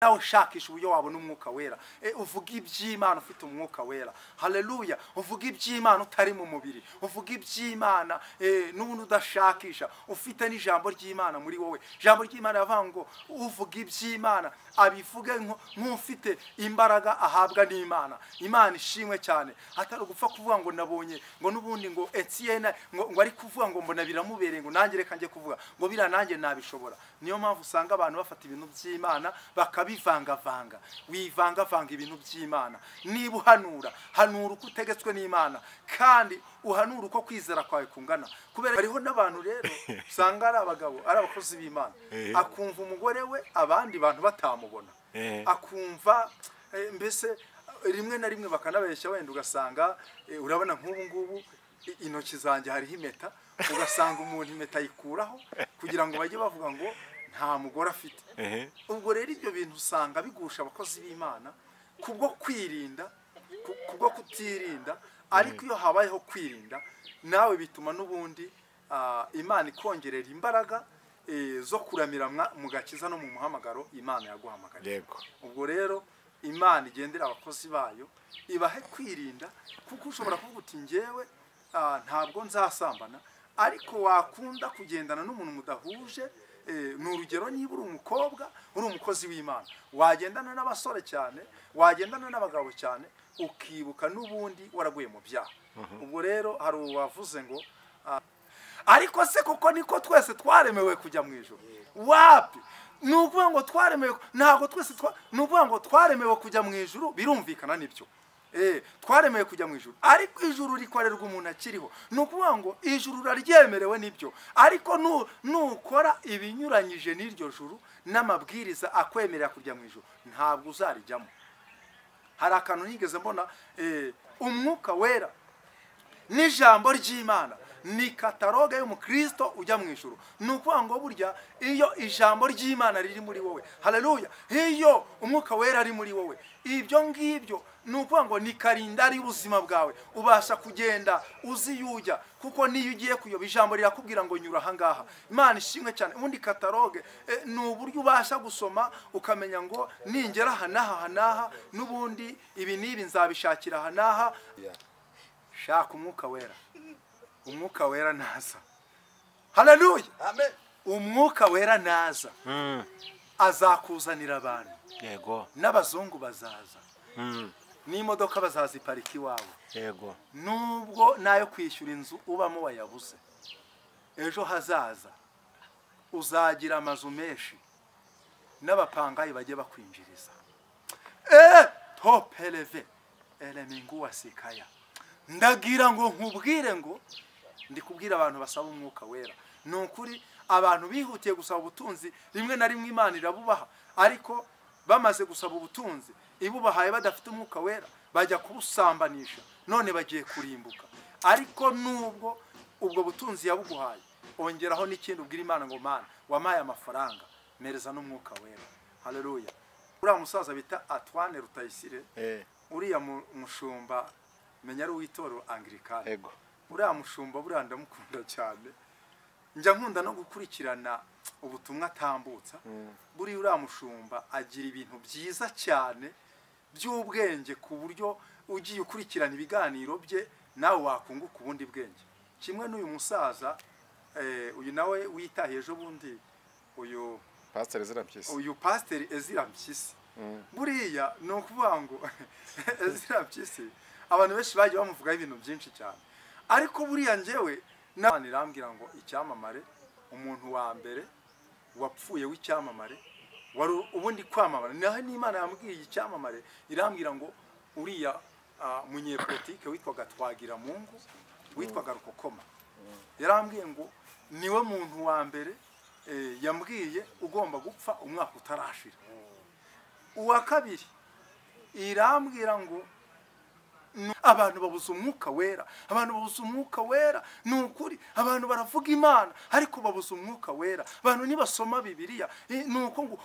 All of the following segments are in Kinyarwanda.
Nawe ushakisha uburyo wabona umwuka wera. Uvuga iby'Imana ufite umwuka wera. Haleluya. Uvuga iby'Imana utari mu mubiri, uvuga iby'Imana n'ubundi udashakisha, ufite n'ijambo ry'Imana muri wowe. Ijambo ry'Imana yavuga ngo uvuga iby'Imana abivuge nk'ufite imbaraga ahabwa n'Imana. Imana ishimwe cyane. Atari ugupfa kuvuga ngo nabonye ngo n'ubundi ngo Etienne ngo ari kuvuga ngo mbona biramubereye ngo nanjye reka njye kuvuga ngo bira nanjye nabishobora. Niyo mpamvu usanga abantu bafata ibintu by'Imana bakabivangavanga. Wivangavanga ibintu by'Imana. Niba uhanura, hanura uko utegetswe n'Imana, kandi uhanura uko kwizera kwawe kungana. Kubera hariho n'abantu rero usanga ari abagabo, ari abakozi b'Imana, akumva umugore we abandi bantu batamubona, akumva mbese rimwe na rimwe bakanabeshya, wenda ugasanga urabona nk'ubu ngubu intoki zanjye hariho impeta, ugasanga umuntu impeta ayikuraho kugira ngo bajye bavuga ngo nta mugore afite. Ubwo rero ibyo bintu usanga bigusha abakozi b'Imana kubwo kwirinda, kubwo kutirinda. Ariko iyo habayeho kwirinda nawe bituma n'ubundi Imana ikongerera imbaraga zo kuramira mu gakiza no mu muhamagaro Imana yaguhamagariye. Ubwo rero Imana igendera abakozi bayo ibahe kwirinda, kuko ushobora kuvuga uti njyewe ntabwo nzasambana, ariko wakunda kugendana n'umuntu mudahuje. Ni urugero, niba uri umukobwa uri umukozi w'Imana, wagendana n'abasore cyane, wagendana n'abagabo cyane, ukibuka n'ubundi waraguye mu byaha. Ubwo rero hari uwavuze ngo ariko se kuko niko twese twaremewe kujya mu ijuru? Wapi? Ni ukuvuga ngo twaremewe, ntabwo twese ni ukuvuga ngo twaremewe kujya mu ijuru, birumvikana nibyo. Twaremewe kujya mu ijuru, ariko ijuru rikorerwa umuntu akiriho. Ni ukuvuga ngo ijuru raryemerewe nibyo, ariko nukora ibinyuranyije n'iryo juru n'amabwiriza akwemerera kujya mu ijuru, ntabwo uzarijyamo. Hari akantu nigeze mbona, umwuka wera n'ijambo ry'Imana ni kataloge y'umukristo ujya mu ijuru. Ni ukuvuga ngo burya iyo ijambo ry'Imana riri muri wowe, haleluya, iyo umwuka wera ari muri wowe, ibyo ngibyo ni ukuvuga ngo ni karindari y'ubuzima bwawe. Ubasha kugenda uzi yujya, kuko niyo ugiye kuyoba ijambo rirakubwira ngo nyura aha ngaha. Imana ishimwe cyane. Ubundi kataloge ni uburyo ubasha gusoma ukamenya ngo ningera aha n'aha n'aha, n'ubundi ibi n'ibi nzabishakira aha n'aha. Shaka umwuka wera. Umwuka wera naza. Haleluya. Amen. Umwuka wera naza azakuzanira abantu. Yego. N'abazungu bazaza. N'imodoka bazaziparika iwawe. Yego. Nubwo nayo kwishyura inzu ubamo wayabuze, ejo hazaza uzagira amazu menshi n'abapangayi bajye bakwinjiriza. Topeleve elemingu wasikaya. Ndagira ngo nkubwire ngo ndi kubwira abantu basaba umwuka wera. Ni ukuri abantu bihutiye gusaba ubutunzi, rimwe na rimwe Imana irabubaha, ariko bamaze gusaba ubutunzi ibubahaye badafite umwuka wera bajya kubusambanisha, none bagiye kurimbuka. Ariko nubwo ubwo butunzi yabuguhaye, ongeraho n'ikindi ubwira Imana ngo Mana wampaye amafaranga, mereza n'umwuka wera. Haleluya. Uriya musaza bita Antoine Rutayisire, uriya mushumba menya ari uw'itorero Anglikani. Yego. Uriya mushumba buriya ndamukunda cyane, njya nkunda no gukurikirana ubutumwa atambutsa. Buriya uriya mushumba agira ibintu byiza cyane by'ubwenge, ku buryo ugiye ukurikirana ibiganiro bye nawe wakunguka ubundi bwenge. Kimwe n'uyu musaza uyu nawe witahiye ejo bundi, uyu Pastor Ezra Mpyisi. Uyu Pastor Ezra Mpyisi. Buriya ni ukuvuga ngo Ezra Mpyisi abantu benshi bagiye bamuvugaho ibintu byinshi cyane, ariko buriya njyewe Imana irambwira ngo icyamamare, umuntu wa mbere wapfuye w'icyamamare wari ubundi kwamamara, naho n'Imana yambwiye icyamamare irambwira ngo uriya munyepolitike witwaga Twagiramungu, witwaga Rukokoma, yarambwiye ngo niwe muntu wa mbere yambwiye ugomba gupfa umwaka utarashira. Uwa kabiri irambwira ngo abantu babuze umwuka wera, abantu babuze umwuka wera. Ni ukuri abantu baravuga Imana ariko babuze umwuka wera. Abantu nibasoma Bibiliya, ni uko ngo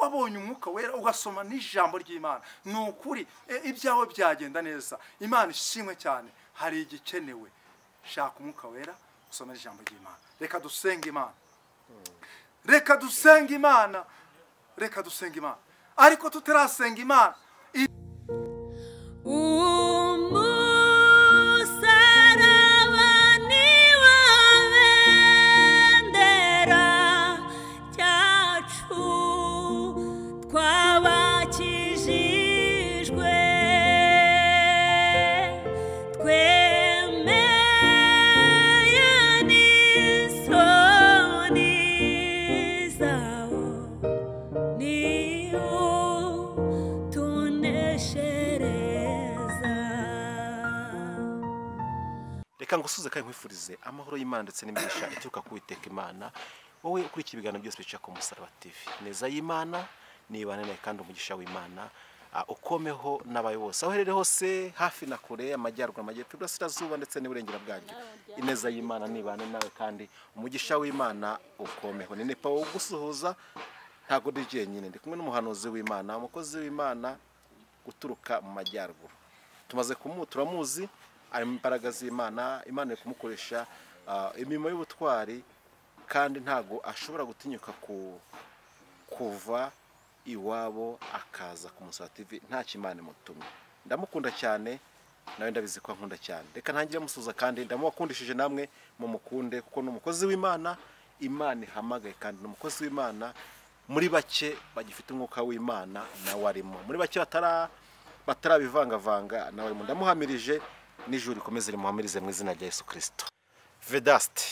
wabonye umwuka wera ugasoma n'ijambo ry'Imana, ni ukuri ibyawe byagenda neza. Imana ishimwe cyane. Hari igikenewe, shaka umwuka wera usome ijambo ry'Imana. Reka dusenge Imana. Reka dusenge Imana. Reka dusenge Imana. Ariko tutarasenga Imana, Reka ngusuze kandi nkwifurize amahoro y'Imana ndetse n'imigisha ituruka ku Uwiteka Imana. Wowe ukurikiye ibiganiro byose bica ku Musaraba TV, neza y'Imana nibane nawe kandi umugisha w'Imana ukomeho n'abayo bose aho uherereye hose, hafi na kure, amajyaruguru, amajyepfo, iburasirazuba ndetse n'iburengera bwaryo. Ineza y'Imana nibane nawe kandi umugisha w'Imana ukomeho. Ni Nepa wo gusuhuza, ntabwo ndi jyenyine, ndi kumwe n'umuhanuzi w'Imana, umukozi w'Imana guturuka mu majyaruguru. Tumaze turamuzi, ari mu mbaraga z'Imana. Imana iri kumukoresha imirimo y'ubutwari, kandi ntago ashobora gutinyuka kuva iwabo akaza ku Musaraba TV nta Imana imutumye. Ndamukunda cyane, nawe ndabizi ko ankunda cyane. Reka ntangire musuza kandi ndamubakundishije, namwe mumukunde kuko ni umukozi w'Imana Imana ihamagaye, kandi ni umukozi w'Imana muri bake bagifite umwuka w'Imana nawe arimo, muri bake batarabivangavanga nawe arimo. Ndamuhamirije n'ijuru rikomeze rimuhamirize mu izina rya Yesu Kristo. Vedaste,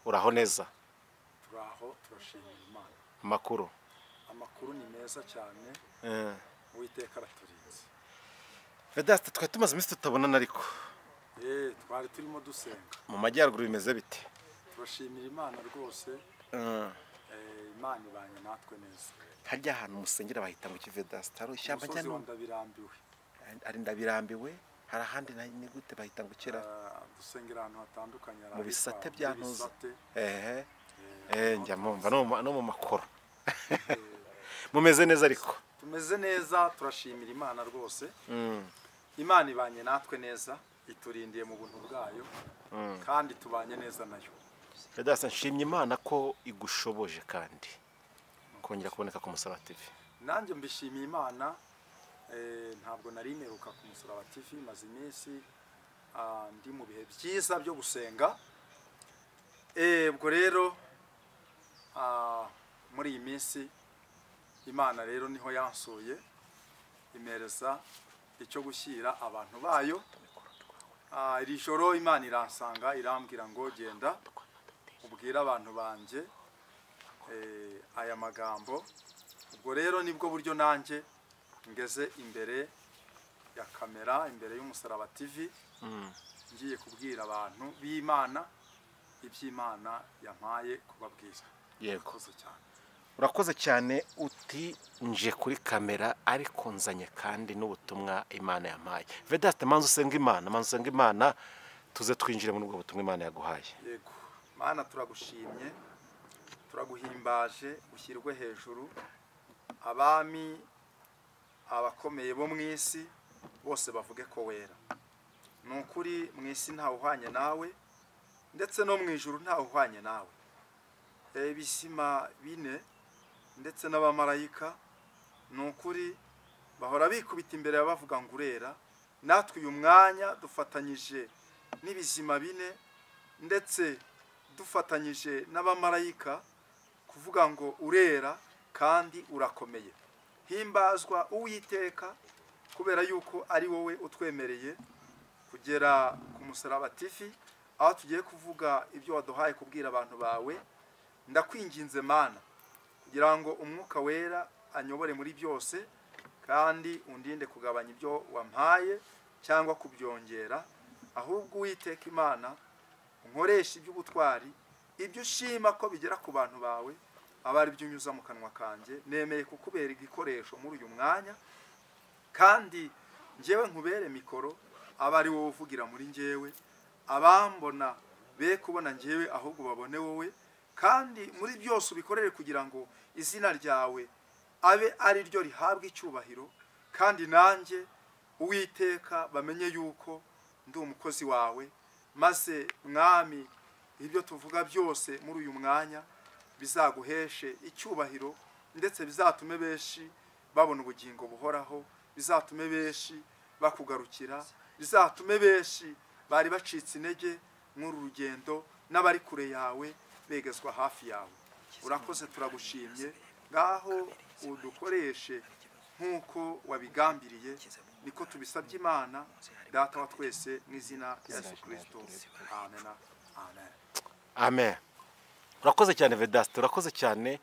uraho neza? Turaho, turashimira Imana. Amakuru? Amakuru ni meza cyane. Uwiteka araturinze. Vedaste, twari tumaze iminsi tutabonana ariko. Twari turimo dusenga. Mu majyaruguru bimeze bite? Turashimira Imana rwose. Imana ibanye natwe neza. Harya ahantu musengera bahita ngo iki Vedaste? Hari ishyamba cyane Ndabirambiwe. Ari Ndabirambiwe. Hari ahandi ni gute bahita ngo kera? Dusengera ahantu hatandukanye, mu bisate bya Ntuza. Njya mumva no mu makoro. Mumeze neza ariko? Tumeze neza, turashimira Imana rwose. Imana ibanye natwe neza, iturindiye mu buntu bwayo, kandi tubanye neza nayo. Vedaste, nshimye Imana ko igushoboje kandi kongera kuboneka ku Musaraba TV. Nanjye mbishimiye Imana. Ntabwo nari meruka ku Musaraba TV, maze iminsi ndi mu bihe byiza byo gusenga. Ubwo rero muri iyi minsi Imana rero niho yansuye, imereza icyo gushyira abantu bayo. Iri joro Imana iransanga irambwira ngo genda ubwire abantu banjye aya magambo. Ubwo rero nibwo buryo nanjye ngeze imbere ya kamera, imbere y'Umusaraba TV, ngiye kubwira abantu b'Imana iby'Imana yampaye kubabwira. Yego, urakoze cyane. Uti nje kuri kamera ariko nzanye kandi n'ubutumwa Imana yampaye. Vedaste, manza usenga Imana, manza usenga Imana tuze twinjire muri ubwo butumwa Imana yaguhaye. Yego, Mana turagushimye, turaguhimbaje, ushyirwe hejuru. Abami abakomeye bo mu isi bose bavuge ko wera. Ni ukuri mu isi ntawe uhwanye nawe, ndetse no mu ijuru ntawe uhwanye nawe. Ibisima bine ndetse n'abamarayika ni ukuri bahora bikubita imbere bavuga ngo urera. Natwe uyu mwanya dufatanyije n'ibizima bine ndetse dufatanyije n'abamarayika kuvuga ngo urera kandi urakomeye. Himbazwa Uwiteka kubera yuko ari wowe utwemereye kugera ku Musaraba TV, aho tugiye kuvuga ibyo waduhaye kubwira abantu bawe. Ndakwinginze Mana kugira ngo umwuka wera anyobore muri byose, kandi undinde kugabanya ibyo wampaye cyangwa kubyongera, ahubwo Uwiteka Imana unkoresha iby'ubutwari, ibyo ushima ko bigera ku bantu bawe aba ari byo unyuza mu kanwa kanjye. Nemeye kukubera igikoresho muri uyu mwanya, kandi njyewe nkubere mikoro, aba ari wowe uvugira muri njyewe, abambona be kubona njyewe ahubwo babone wowe, kandi muri byose ubikorere kugira ngo izina ryawe abe ari ryo rihabwa icyubahiro, kandi nanjye Uwiteka bamenye yuko ndi umukozi wawe. Maze Mwami, ibyo tuvuga byose muri uyu mwanya bizaguheshe icyubahiro, ndetse bizatume benshi babona ubugingo buhoraho, bizatume benshi bakugarukira, bizatume benshi bari bacitse intege nk'uru rugendo n'abari kure yawe begezwa hafi yawe. Urakoze, turagushimye. Ngaho udukoreshe nk'uko wabigambiriye, niko tubisabye Imana Data wa twese mu izina rya Yesu Kristo, amen, amen. Amen. Urakoze cyane Vedaste, urakoze cyane.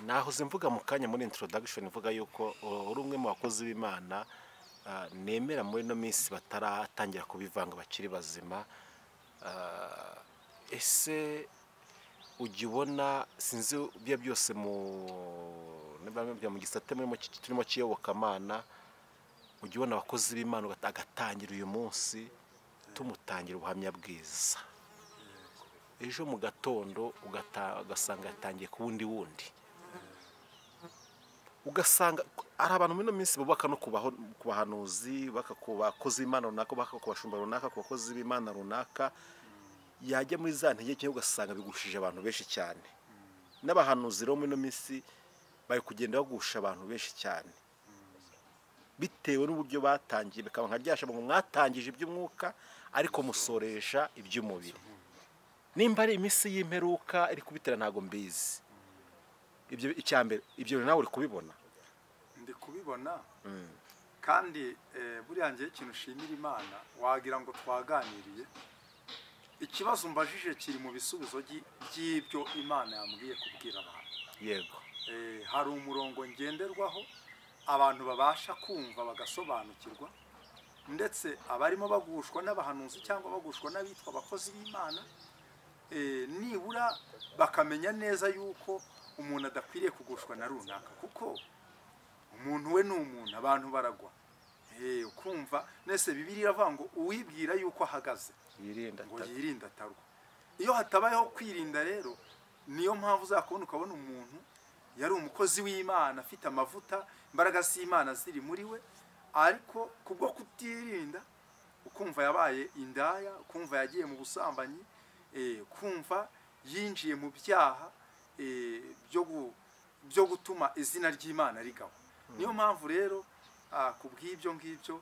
Nahoze mvuga mu kanya muri introduction mvuga yuko uri umwe mu bakozi b'Imana nemera muri ino minsi bataratangira kubivanga, bakiri bazima. Ese ujya ubona, sinzi ibyo byose mu gisate turimo cy'iyobokamana, ujya ubona abakozi b'Imana agatangira uyu munsi tumutangira ubuhamya bwiza, ejo mu gatondo ugasanga yatangiye ku wundi wundi, ugasanga ari abantu muri ino minsi bubaka no ku bahanuzi, bubaka ku bakozi b'Imana runaka, bubaka ku bashumba runaka, ku bakozi b'Imana runaka, yajya muri za ntege nke ugasanga bigushije abantu benshi cyane. N'abahanuzi rero muri ino minsi bari kugenda bagusha abantu benshi cyane bitewe n'uburyo batangiye, bikaba nka rya jambo ngo mwatangije iby'umwuka ariko musoresha iby'umubiri. Nimba ari iminsi y'imperuka iri kubitera ntago mbizi. Ibyo icyambere, ibyo nawe uri kubibona? Ndi kubibona. Kandi buriya ngiye ikintu ushimira Imana, wagira ngo twaganiriye. Ikibazo mbajije kiri mu bisubizo by'ibyo Imana yambwiye kubwira abantu. Yego. Hari umurongo ngenderwaho abantu babasha kumva bagasobanukirwa, ndetse abarimo bagushwa n'abahanuzi cyangwa bagushwa n'abitwa abakozi b'Imana, nibura bakamenya neza yuko umuntu adakwiriye kugushwa na runaka, kuko umuntu we ni umuntu, abantu baragwa. Ukumva nese Bibiliya iravuga ngo uwibwira yuko ahagaze ngo yirinda atarwa. Iyo hatabayeho kwirinda rero, niyo mpamvu uzakubona ukabona umuntu yari umukozi w'Imana afite amavuta, imbaraga z'Imana ziri muri we, ariko kubwo kutirinda ukumva yabaye indaya, ukumva yagiye mu busambanyi, kumva yinjiye mu byaha byo gutuma izina ry'Imana rigaba. Niyo mpamvu rero kubw'ibyo ngibyo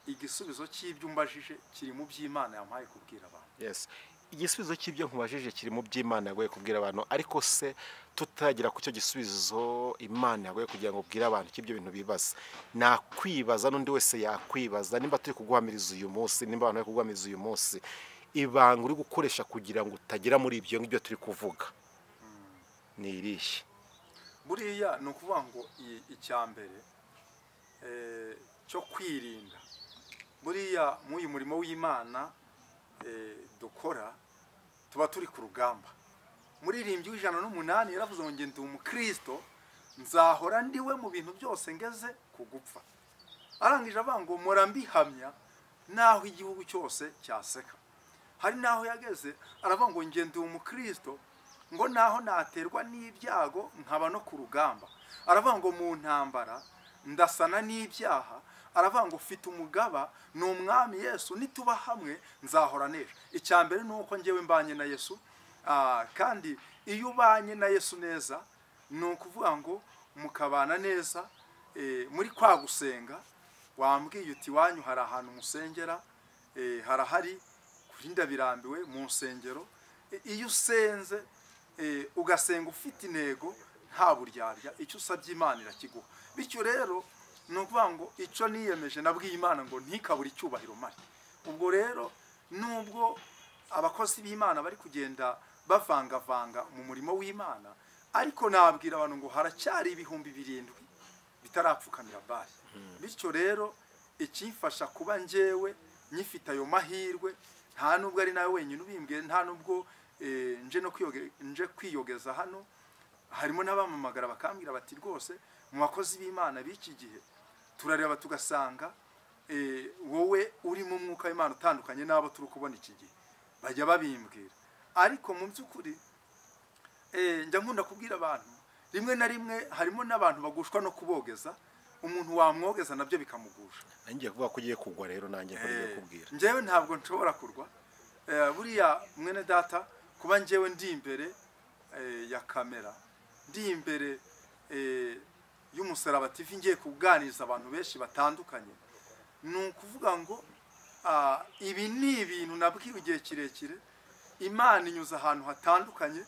igisubizo cy'ibyo umbajije kiri mu by'Imana yampaye kubwira abantu. Yes. Igisubizo cy'ibyo nkubajije kiri mu by'Imana yagoye kubwira abantu, ariko se tutagira ku cyo gisubizo Imana yagoye kugira ngo ubwire abantu cy'ibyo bintu bibaza, nakwibaza n'undi wese yakwibaza, nimba turi kuguhamiriza uyu munsi, nimba abantu bari kuguhamiriza uyu munsi, ibanga uri gukoresha kugira ngo utagera muri ibyo ngibyo turi kuvuga ni irihe? Buriya ni ukuvuga ngo icya mbere cyo kwirinda, buriya muri uyu murimo w'Imana dukora tuba turi ku rugamba. Muririmbyi w'108 yaravuze ngo nge ndi umukristo nzahora ndiwe mu bintu byose ngeze ku gupfa. Arangije avuga ngo mpora mbihamya naho igihugu cyose cyaseka. Hari naho yageze aravuga ngo nge ndi umukristo ngo naho naterwa n'ibyago nkaba no ku rugamba. Aravuga ngo mu ntambara ndasana n'ibyaha. Aravuga ngo ufite umugaba ni umwami Yesu, nituba hamwe nzahora nesha. Icya mbere ni uko njyewe mbanye na Yesu, kandi iyo ubanye na Yesu neza ni ukuvuga ngo mukabana neza muri kwa gusenga. Wambwiye uti wanyu hari ahantu musengera, harahari kuri ndabirambiwe mu nsengero. Iyo usenze ugasenga ufite intego nta buryarya, icyo usabye Imana irakiguha. Bityo rero ni ukuvuga ngo icyo niyemeje nabwiye Imana ngo ntikabure icyubahiro mari. Ubwo rero nubwo abakozi b'Imana bari kugenda bavangavanga mu murimo w'Imana, ariko nabwira abantu ngo haracyari 7,000 bitarapfukamira Bali. Bityo rero ikimfasha kuba njyewe nyifite ayo mahirwe, nta nubwo ari nawe wenyine ubimbwiye, nta nubwo nje kwiyogeza hano, harimo n'abamamagara bakambwira bati rwose mu bakozi b'Imana b'iki gihe turareba tugasanga wowe uri mu mwuka w'Imana utandukanye n'abo turi kubona iki gihe, bajya babimbwira. Ariko mu by'ukuri njya nkunda kubwira abantu rimwe na rimwe harimo n'abantu bagushwa no kubogeza, umuntu wamwogeza nabyo bikamugusha. Nanjye kuvuga ko ugiye kugwa rero nanjye ngiye kubwira. Njyewe ntabwo nshobora kurwa. Buriya mwene data kuba njyewe ndi imbere ya kamera, ndi imbere y'Umusaraba TV ngiye kuganiriza abantu benshi batandukanye, ni ukuvuga ngo ibi ni ibintu nabwiwe igihe kirekire. Imana inyuze ahantu hatandukanye.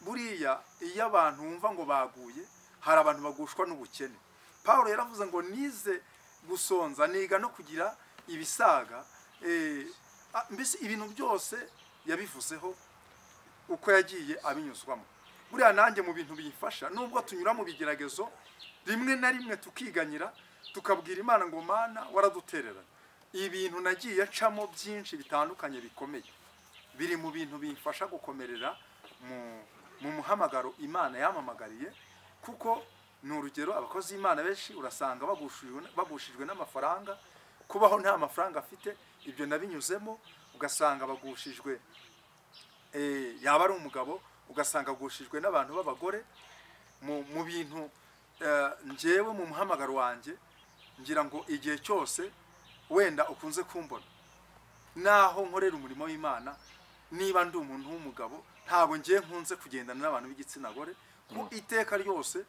Buriya iyo abantu bumva ngo baguye, hari abantu bagushwa n'ubukene. Paul yaravuze ngo nize gusonza, niga no kugira ibisaga, mbese ibintu byose yabivuzeho uko yagiye abinyuzwamo. Buriya nanjye mu bintu biyifasha, nubwo tunyura mu bigeragezo rimwe na rimwe tukiganyira, tukabwira Imana ngo Mana waradutereranye, ibintu nagiye ncamo byinshi bitandukanye bikomeye biri mu bintu bimfasha gukomerera mu muhamagaro Imana yampamagariye. Kuko ni urugero, abakozi b'Imana benshi urasanga bagushijwe n'amafaranga, kubaho nta mafaranga afite, ibyo nabinyuzemo. Ugasanga bagushijwe, yaba ari umugabo ugasanga agushijwe n'abantu b'abagore mu bintu. Njyewe mu muhamagaro wanjye ngira ngo igihe cyose wenda ukunze kumbona naho nkorera umurimo w'Imana, niba ndi umuntu w'umugabo ntabwo ngiye nkunze kugendana n'abantu b'igitsina gore, ku iteka ryose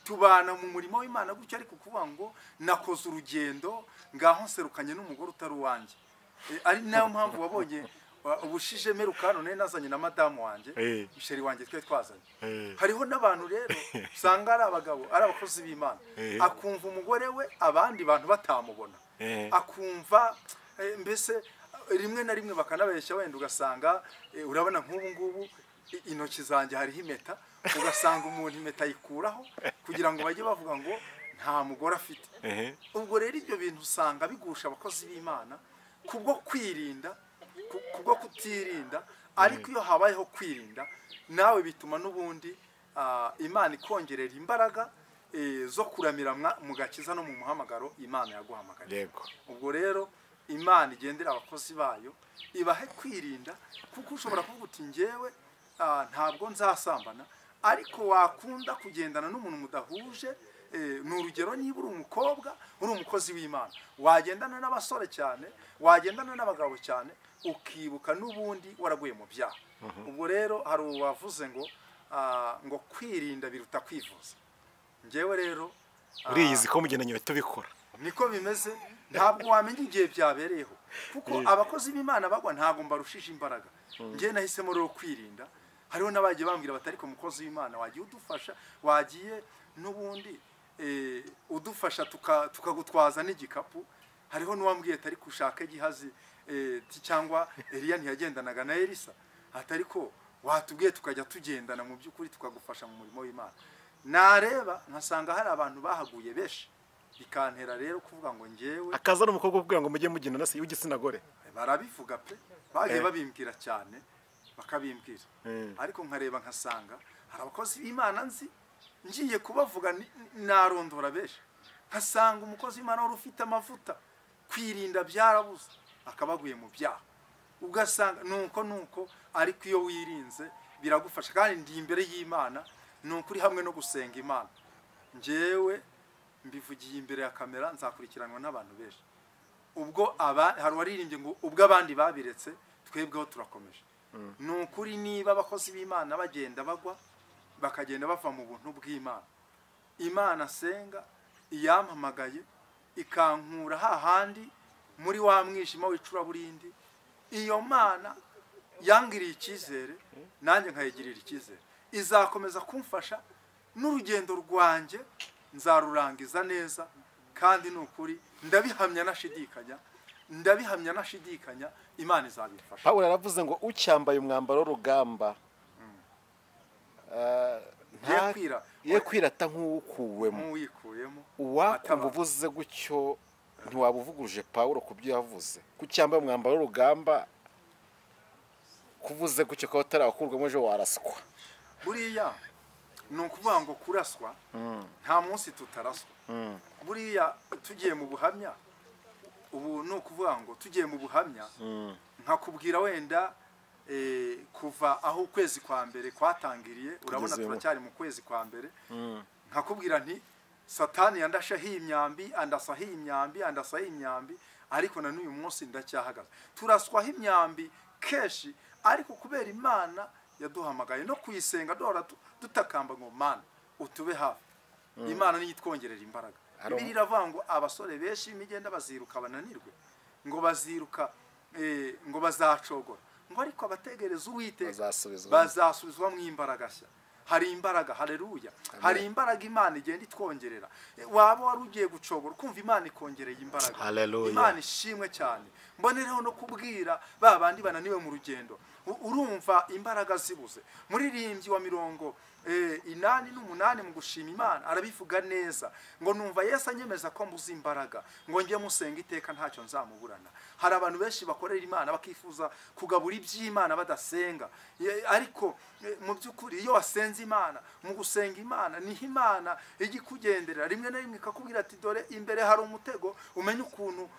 tubana mu murimo w'Imana gutyo. Ariko kuvuga ngo nakoze urugendo ngaho nserukanye n'umugore utari uwanjye, ari nayo mpamvu wabonye ubushije merukano nari nazanye na madamu wanjye, sheri wanjye twe twazanye. Hariho n'abantu rero usanga ari abagabo, ari abakozi b'Imana, akumva umugore we abandi bantu batamubona, akumva mbese rimwe na rimwe bakanabeshya. Wenda ugasanga urabona nk'ubu ngubu intoki zanjye hariho impeta, ugasanga umuntu impeta ayikuraho kugira ngo bajye bavuga ngo nta mugore afite. Ubwo rero ibyo bintu usanga bigusha abakozi b'Imana kubwo kwirinda, kubwo kutirinda. Ariko iyo habayeho kwirinda nawe bituma n'ubundi Imana ikongerera imbaraga zo kuramira mu gakiza no mu muhamagaro Imana yaguhamagariye. Ubwo rero Imana igendera abakozi bayo ibahe kwirinda, kuko ushobora kuvuga uti njyewe ntabwo nzasambana, ariko wakunda kugendana n'umuntu mudahuje. Ni urugero, niba uri umukobwa uri umukozi w'Imana, wagendana n'abasore cyane, wagendana n'abagabo cyane, ukibuka n'ubundi waraguye mu byaha. Ubwo rero hari uwavuze ngo ngo kwirinda biruta kwivuza. Njyewe rero uriyizi ko mugendanye tubikora, niko bimeze. Ntabwo wamenya igihe byabereyeho, kuko abakozi b'Imana bagwa ntabwo mbarushije imbaraga. Njye nahisemo rero kwirinda. Hariho n'abagiye bambwira batari ko mukozi w'Imana wagiye udufasha, wagiye n'ubundi udufasha tukagutwaza n'igikapu. Hariho n'uwambwiye atari kushaka Gihazi cyangwa Eliya ntiyagendanaga na Elisa, atari ko watubwiye tukajya tugendana mu by'ukuri tukagufasha mu murimo w'Imana. Nareba nkasanga hari abantu bahaguye benshi, bikantera rero kuvuga ngo njyewe akaza n'umukobwa kugira ngo mujye mugenda nasi w'igitsina gore. Barabivuga pe, bagiye babimbwira cyane, bakabimbwira. Ariko nkareba nkasanga hari abakozi b'Imana nzi ngiye kubavuga narondora benshi, nkasanga umukozi w'Imana wari ufite amavuta, kwirinda byarabuze, akabaguye mu byaha. Ugasanga nuko ariko iyo wirinze biragufasha. Kandi ndi imbere y'Imana, nukuri hamwe no gusenga Imana. Njyewe mbivugiye imbere ya kamera, nzakurikiranwa n'abantu benshi. Ubwo hari uwaririmbye ngo ubwo abandi babiretse twebweho turakomeje. Nukuri niba abakozi b'Imana bagenda bagwa, bakagenda bava mu buntu bw'Imana, Imana senga iyampamagaye ikankura hahandi muri wa mwijima w'icuraburindi, iyo Mana yangiriye icyizere nanjye nkayigirira icyizere, izakomeza kumfasha n'urugendo rwanjye nzarurangiza neza. Kandi nukuri ndabihamya nashidikanya, ndabihamya nashidikanya, Imana izabifasha. Pawulo yaravuze ngo ucyambaye umwambaro w'urugamba ye kwirata nk'uwukuwemo. Uwakumva uvuze gutyo ntiwabuvuguruje Pawulo ku byo yavuze. Kucyambaye umwambaro w'urugamba kuvuze gutyo ko utarakurwamo ejo waraswa. Buriya ni ukuvuga ngo kuraswa nta munsi tutaraswa. Buriya tugiye mu buhamya, ubu ni ukuvuga ngo tugiye mu buhamya, nkakubwira wenda kuva aho ukwezi kwa mbere kwatangiriye, urabona turacyari mu kwezi kwa mbere, nkakubwira nti Satani yandashaho imyambi, andasaho imyambi, andasaho imyambi, ariko na n'uyu munsi ndacyahagaze. Turaswaho imyambi kenshi, ariko kubera Imana yaduhamagaye no kuyisenga duhora dutakamba ngo Mana utube hafi, Imana niyo itwongerera imbaraga. Bibiliya iravuga ngo abasore benshi imigenda baziruka bananirwe, ngo baziruka ngo bazacogora, ngo ariko abategereza Uwiteka bazasubizwa mu imbaraga nshya. Hari imbaraga, haleluya. Hari imbaraga Imana igenda itwongerera. Waba wari ugiye gucogora ukumva Imana ikongereye imbaraga. Imana ishimwe cyane. Mbonereho no kubwira ba bandi bananiwe mu rugendo, urumva imbaraga zibuze. Muririmbyi wa 88 mu gushima Imana arabivuga neza ngo numva Yesu anyemeza ko mbuze imbaraga, ngo njye musenga iteka ntacyo nzamuburana. Hari abantu benshi bakorera Imana bakifuza kugabura iby'Imana badasenga, ariko mu by'ukuri iyo wasenze Imana, mu gusenga Imana niho Imana ijya ikugenderera, rimwe na rimwe ikakubwira ati dore imbere hari umutego, umenye ukuntu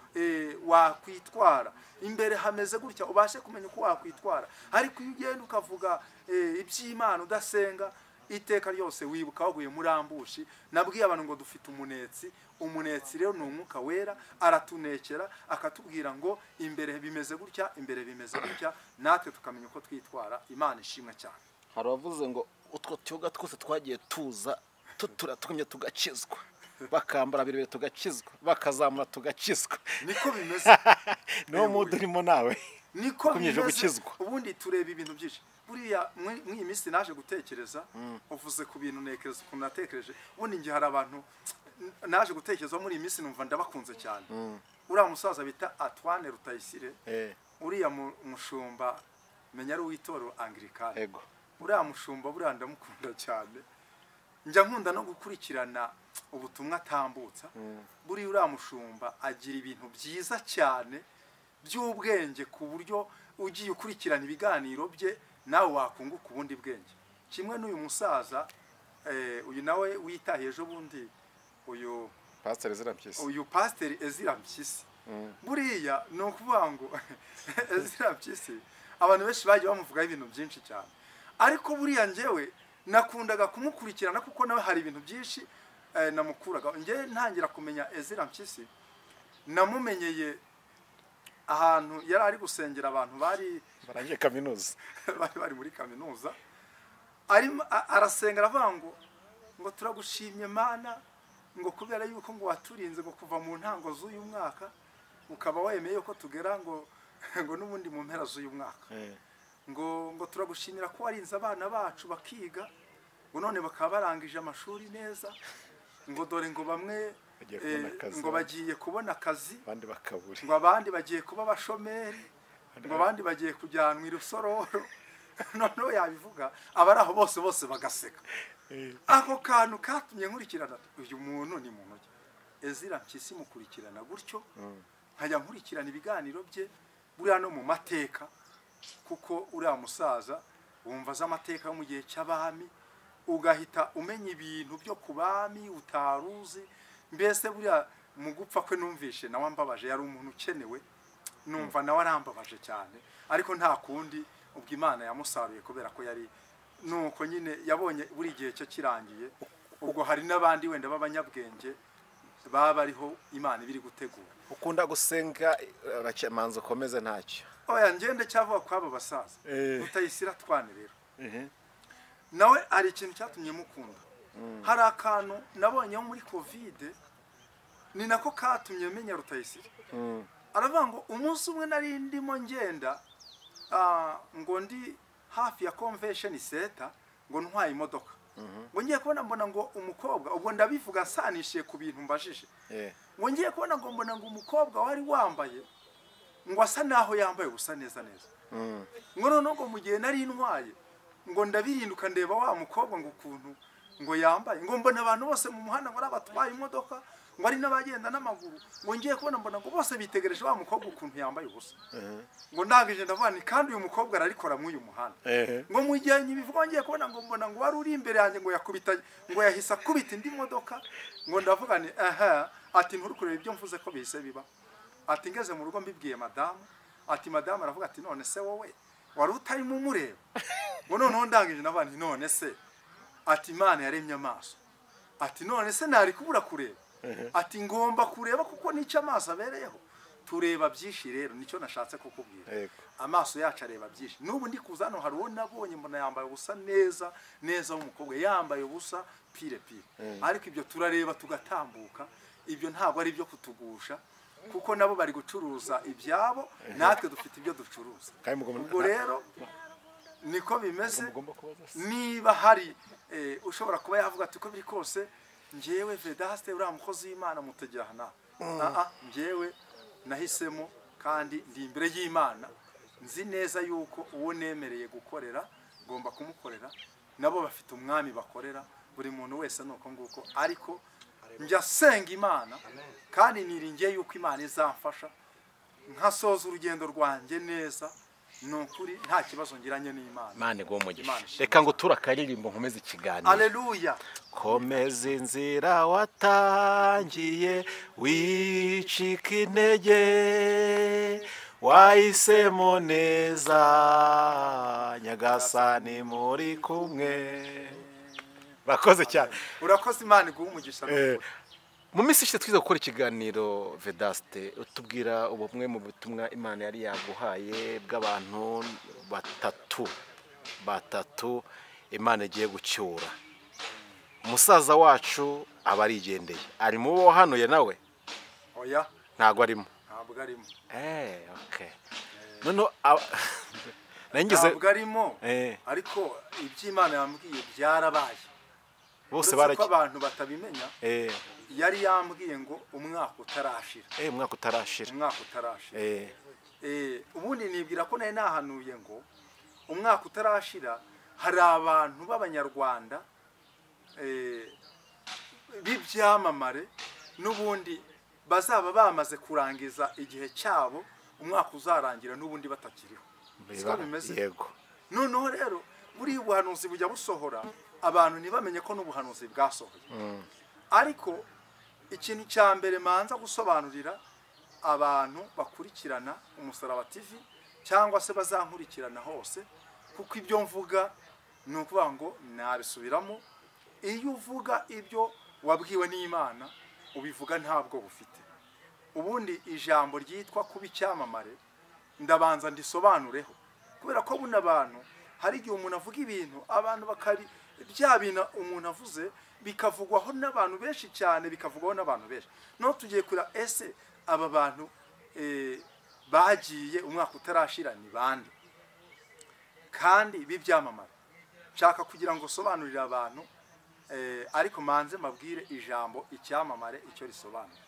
wakwitwara, imbere hameze gutya ubashe kumenya uko wakwitwara. Ariko iyo ugenda ukavuga iby'Imana udasenga, iteka ryose wibuka waguye muri ambushi. Nabwiye abantu ngo dufite umunetsi. Umunetsi rero ni umwuka wera, aratunekera akatubwira ngo imbere bimeze gutya, imbere bimeze gutya, natwe tukamenya uko twitwara. Imana ishimwe cyane. Hari abavuze ngo utwo tuyoga twose twagiye tuza tutumye tugakizwa, bakambara birebire tugakizwa, bakazamura tugakizwa. Niko bimeze. Niwo mudu urimo nawe. Niko bimeze. Ubundi tureba ibintu byinshi. Buriya mw'iyi minsi naje gutekereza, uvuze ku bintu ntekereza ukuntu natekereje. Ubundi ngiye hari abantu naje gutekereza muri iyi minsi numva ndabakunze cyane. Uriya musaza bita Antoine Rutayisire, uriya mushumba menya ari uw'itorero Anglikane. Uriya mushumba buriya ndamukunda cyane. Njya nkunda no gukurikirana ubutumwa atambutsa. Buriya uriya mushumba agira ibintu byiza cyane by'ubwenge, ku buryo ugiye ukurikirana ibiganiro bye nawe wakunguka ubundi bwenge. Kimwe n'uyu musaza uyu nawe witahiye ejo bundi, uyu Pastor Ezra Mpyisi. Uyu Pastor Ezra Mpyisi buriya ni ukuvuga ngo Ezra Mpyisi abantu benshi bagiye bamuvugaho ibintu byinshi cyane, ariko buriya njyewe nakundaga kumukurikirana kuko nawe hari ibintu byinshi namukuraga. Njye ntangira kumenya Ezra Mpyisi namumenyeye ahantu yari ari gusengera abantu bari barangije kaminuza, bari muri kaminuza, arimo arasenga aravuga ngo turagushimye Mana, ngo kubera yuko ngo waturinze ngo kuva mu ntango z'uyu mwaka ukaba wemeye ko tugera ngo n'ubundi mu mpera z'uyu mwaka, ngo turagushimira ko warinze abana bacu bakiga, ngo none bakaba barangije amashuri neza, ngo dore ngo bamwe ngo bagiye kubona akazi, ngo abandi bagiye kuba abashomeri, ngo abandi bagiye kujyanwa i Rusororo. Noneho yabivuga abari aho bose bose bagaseka. Ako kantu katumye nkurikirana uyu muntu ni muntu ki. Ezra Mpyisi mukurikirana gutyo, nkajya nkurikirana ibiganiro bye buriya no mu mateka, kuko uriya musaza wumva z'amateka yo mu gihe cy'abami, ugahita umenya ibintu byo ku bami utaruzi. Mbese buriya mu gupfa kwe numvishe nawe ambabaje, yari umuntu ukenewe, numva nawe arambabaje cyane, ariko nta kundi ubwo Imana yamusaruye kubera ko yari nuko nyine yabonye buri gihe cyo kirangiye. Ubwo hari n'abandi wenda b'abanyabwenge baba bariho Imana ibiri gutegura. Ukunda gusenga manzo komeze ntacyo. Oya ngende cyavuga kwabo basaza. Rutayisire Antoine rero nawe ari ikintu cyatumye mukunda. Hari akantu nabonye muri Covid, ni nako katumye menya Rutayisire. Aravuga ngo umunsi umwe nari ndimo ngenda ngo ndi hafi ya Convention Center, ngo ntwaye imodoka, ngo ngiye kubona mbona ngo umukobwa, ubwo ndabivuga nsanishiye ku bintu mbajije, ngo ngiye kubona ngo mbona ngo umukobwa wari wambaye ngo asa naho yambaye ubusa neza neza, ngo noneho ngo mu gihe nari ntwaye ngo ndabirinduka ndeba wa mukobwa ngo ukuntu ngo yambaye, ngo mbona abantu bose mu muhanda ngo abatwaye imodoka, ngo ari n'abagenda n'amaguru, ngo ngiye kubona mbona ngo bose bitegereje wa mukobwa ukuntu yambaye ubusa. Ngo ndangije ndavuga ni kandi uyu mukobwa ararikora muri uyu muhanda. Ngo mu gihe nyibivuga ngiye kubona ngo mbona ngo wari uri imbere yanjye ngo yakubita, ngo yahise akubita indi modoka, ngo ndavuga ni aha, ati nturi kureba ibyo mvuze ko bihise biba. Ati ngeze mu rugo mbibwiye madamu, ati madamu aravuga ati none se wowe wari utarimo umureba? Ngo noneho ndangije ndavuga nti none se, ati Imana yaremye amaso, ati none se nari kubura kureba, ati ngomba kureba kuko nicyo amaso abereyeho. Tureba byinshi rero, nicyo nashatse kukubwira. Amaso yacu areba byinshi. N'ubu ndi kuza hano hari uwo nabonye mbona yambaye ubusa neza neza, w'umukobwa yambaye ubusa pire pire. Ariko ibyo turareba tugatambuka, ibyo ntabwo ari ibyo kutugusha, kuko nabo bari gucuruza ibyabo, natwe dufite ibyo ducuruza. Ubwo rero niko bimeze. Niba hari ushobora kuba yavuga ati uko biri kose njyewe Vedaste uriya mukozi w'Imana mutegera hana, njyewe nahisemo kandi ndi imbere y'Imana, nzi neza yuko uwo nemereye gukorera ngomba kumukorera, nabo bafite umwami bakorera, buri muntu wese nuko nguko. Ariko njya senga Imana kandi niringiye yuko Imana izamfasha nkasoza urugendo rwanjye neza, nukuri nta kibazo ngiranye n'Imana. Imana iguhe umugisha. Reka ngo tura akaririmbo nkomeze ikiganiro. Haleluya. Komeza inzira watangiye, wicika intege, wahisemo neza, Nyagasani muri kumwe. Urakoze cyane. Urakoze, Imana iguhe umugisha. Mu minsi ishize twize gukora ikiganiro Vedaste, utubwira ubumwe mu butumwa Imana yari yaguhaye bw'abantu batatu Imana igiye gucyura. Umusaza wacu aba arigendeye, ari mu bo wahanuye nawe? Oya, ntabwo arimo. Ntabwo arimo. Okay. Noneho ntabwo arimo, ariko iby'Imana yambwiye byarabaye. Bose baraki abantu batabimenya. Yari yambwiye ngo umwaka utarashira. Umwaka utarashira. Umwaka utarashira. Ubundi nibwira ko nari nahanuye ngo umwaka utarashira hari abantu b'abanyarwanda b'ibyamamare n'ubundi bazaba bamaze kurangiza igihe cyabo, umwaka uzarangira n'ubundi batakiriho. Siko bimeze? Yego. Noneho rero buri buhanuzi bujya busohora, abantu ntibamenye ko n'ubuhanuzi bwasohoye. Ariko ikintu cya mbere manza gusobanurira abantu bakurikirana Umusaraba TV cyangwa se bazankurikirana hose, kuko ibyo mvuga ni ukuvuga ngo nabisubiramo. Iyo uvuga ibyo wabwiwe n'Imana ubivuga ntabwo bufite. Ubundi ijambo ryitwa kuba icyamamare ndabanza ndisobanureho, kubera ko buno abantu hari igihe umuntu avuga ibintu abantu bakari bya bintu umuntu avuze bikavugwaho n'abantu benshi cyane, bikavugwaho n'abantu benshi. No tugiye kura ese aba bantu bagiye umwaka utarashira ni bande kandi b'ibyamamare? Nshaka kugira ngo sobanurire abantu, ariko manze mabwire ijambo icyamamare icyo risobanura.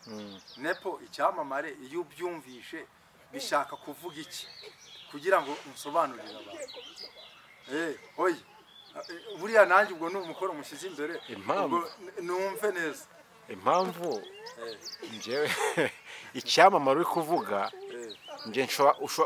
Nepo icyamamare iyo ubyumvishe bishaka kuvuga iki kugira ngo nsobanurire abantu? Oye, buriya nanjye ubwo ni umukoro mushyize imbere, ubwo numve neza impamvu njyewe icyamamare uri kuvuga. Nje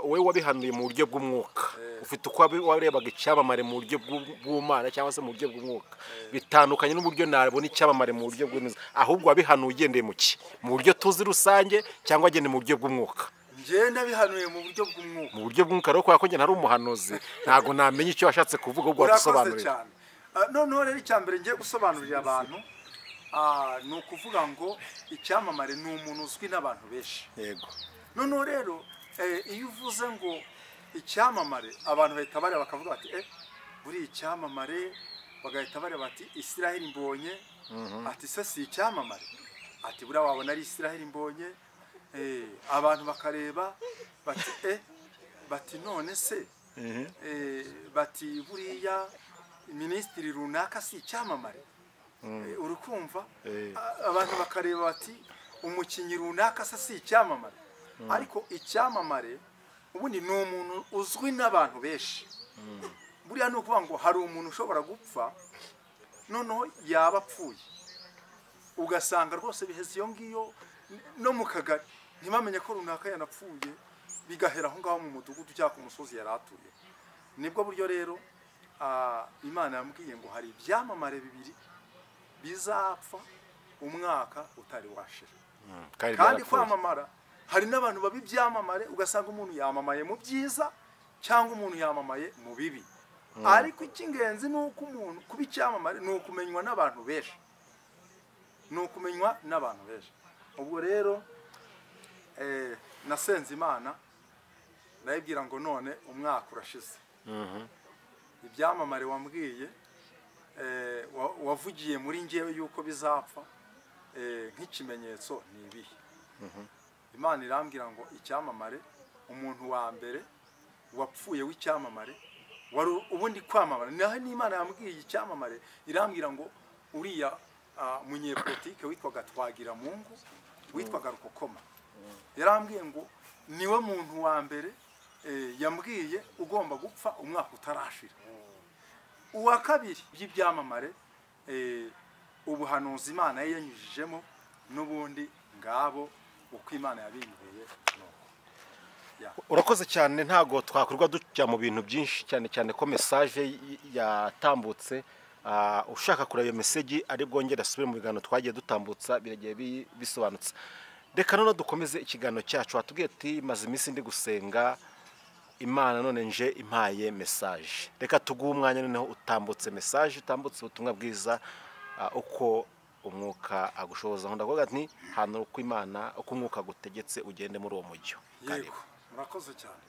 wowe wabihanuye mu buryo bw'umwuka, ufite uko warebaga icyamamare mu buryo bw'Imana cyangwa se mu buryo bw'umwuka, bitandukanye n'uburyo nabona icyamamare mu buryo bw'imizi. Ahubwo wabihanuye ugendeye mu ki? Mu buryo tuzi rusange cyangwa agendeye mu buryo bw'umwuka? Njye nabihanuye mu buryo bw'umwuka. Mu buryo bw'umwuka rero, kubera ko njye ntari umuhanuzi ntabwo namenye icyo washatse kuvuga, ubwo wadusobanurira. Noneho rero icya mbere ngiye gusobanurira abantu ni ukuvuga ngo icyamamare ni umuntu uzwi n'abantu benshi. Yego. Noneho rero iyo uvuze ngo icyamamare abantu bahita bareba bakavuga bati buri icyamamare, bagahita bareba bati Israel Mbonye, ati se si icyamamare, ati buriya wabona ari Israel Mbonye. Abantu bakareba bati bati none se bati buriya minisitiri runaka si icyamamare. Urukumva abantu bakareba bati umukinyi runaka se si icyamamare. Ariko icyamamare ubundi ni umuntu uzwi n'abantu benshi. Buriya ni ukuvuga ngo hari umuntu ushobora gupfa noneho yaba apfuye ugasanga rwose biheze iyo ngiyo no mu kagari ntibamenye ko runaka yanapfuye, bigahera aho ngaho mu mudugudu cyangwa ku musozi yari atuye. Nibwo buryo rero Imana yambwiye ngo hari ibyamamare bibiri bizapfa umwaka utari washira. Kandi kwamamara hari n'abantu babi byamamare, ugasanga umuntu yamamaye mu byiza cyangwa umuntu yamamaye mu bibi. Ariko icy'ingenzi ni uko umuntu kuba icyamamare ni ukumenywa n'abantu benshi, ni ukumenywa n'abantu benshi. Ubwo rero Nasenze Imana ndayibwira ngo none umwaka urashize, ibyamamare wambwiye wavugiye muri njyewe yuko bizapfa nk'ikimenyetso ni ibihe? Imana irambwira ngo icyamamare, umuntu wa mbere wapfuye w'icyamamare wari ubundi kwamamara, naho n'Imana yambwiye icyamamare irambwira ngo uriya munyepolitike witwaga Twagiramungu, witwaga Rukokoma, yarambwiye ngo niwe muntu wa mbere yambwiye ugomba gupfa umwaka utarashira. Uwa kabiri by'ibyamamare ubuhanuzi Imana yanyujijemo n'ubundi ngabo uko Imana yabimbwiye nuko. Urakoze cyane, ntago twakorwa dujya mu bintu byinshi cyane cyane ko message yatambutse. Ushaka kureba iyo message ari bwongere asubire mu biganiro twagiye dutambutsa, biragiye bisobanutse. Reka none dukomeze ikiganiro cyacu. Watubwiye ati maze iminsi ndi gusenga Imana none nje impaye message. Reka tuguhe umwanya noneho utambutse message, utambutse ubutumwa bwiza uko umwuka agushoboza. Ndavuga nti hano uko Imana uko umwuka agutegetse ugende muri uwo mujyo. Yego, murakoze cyane.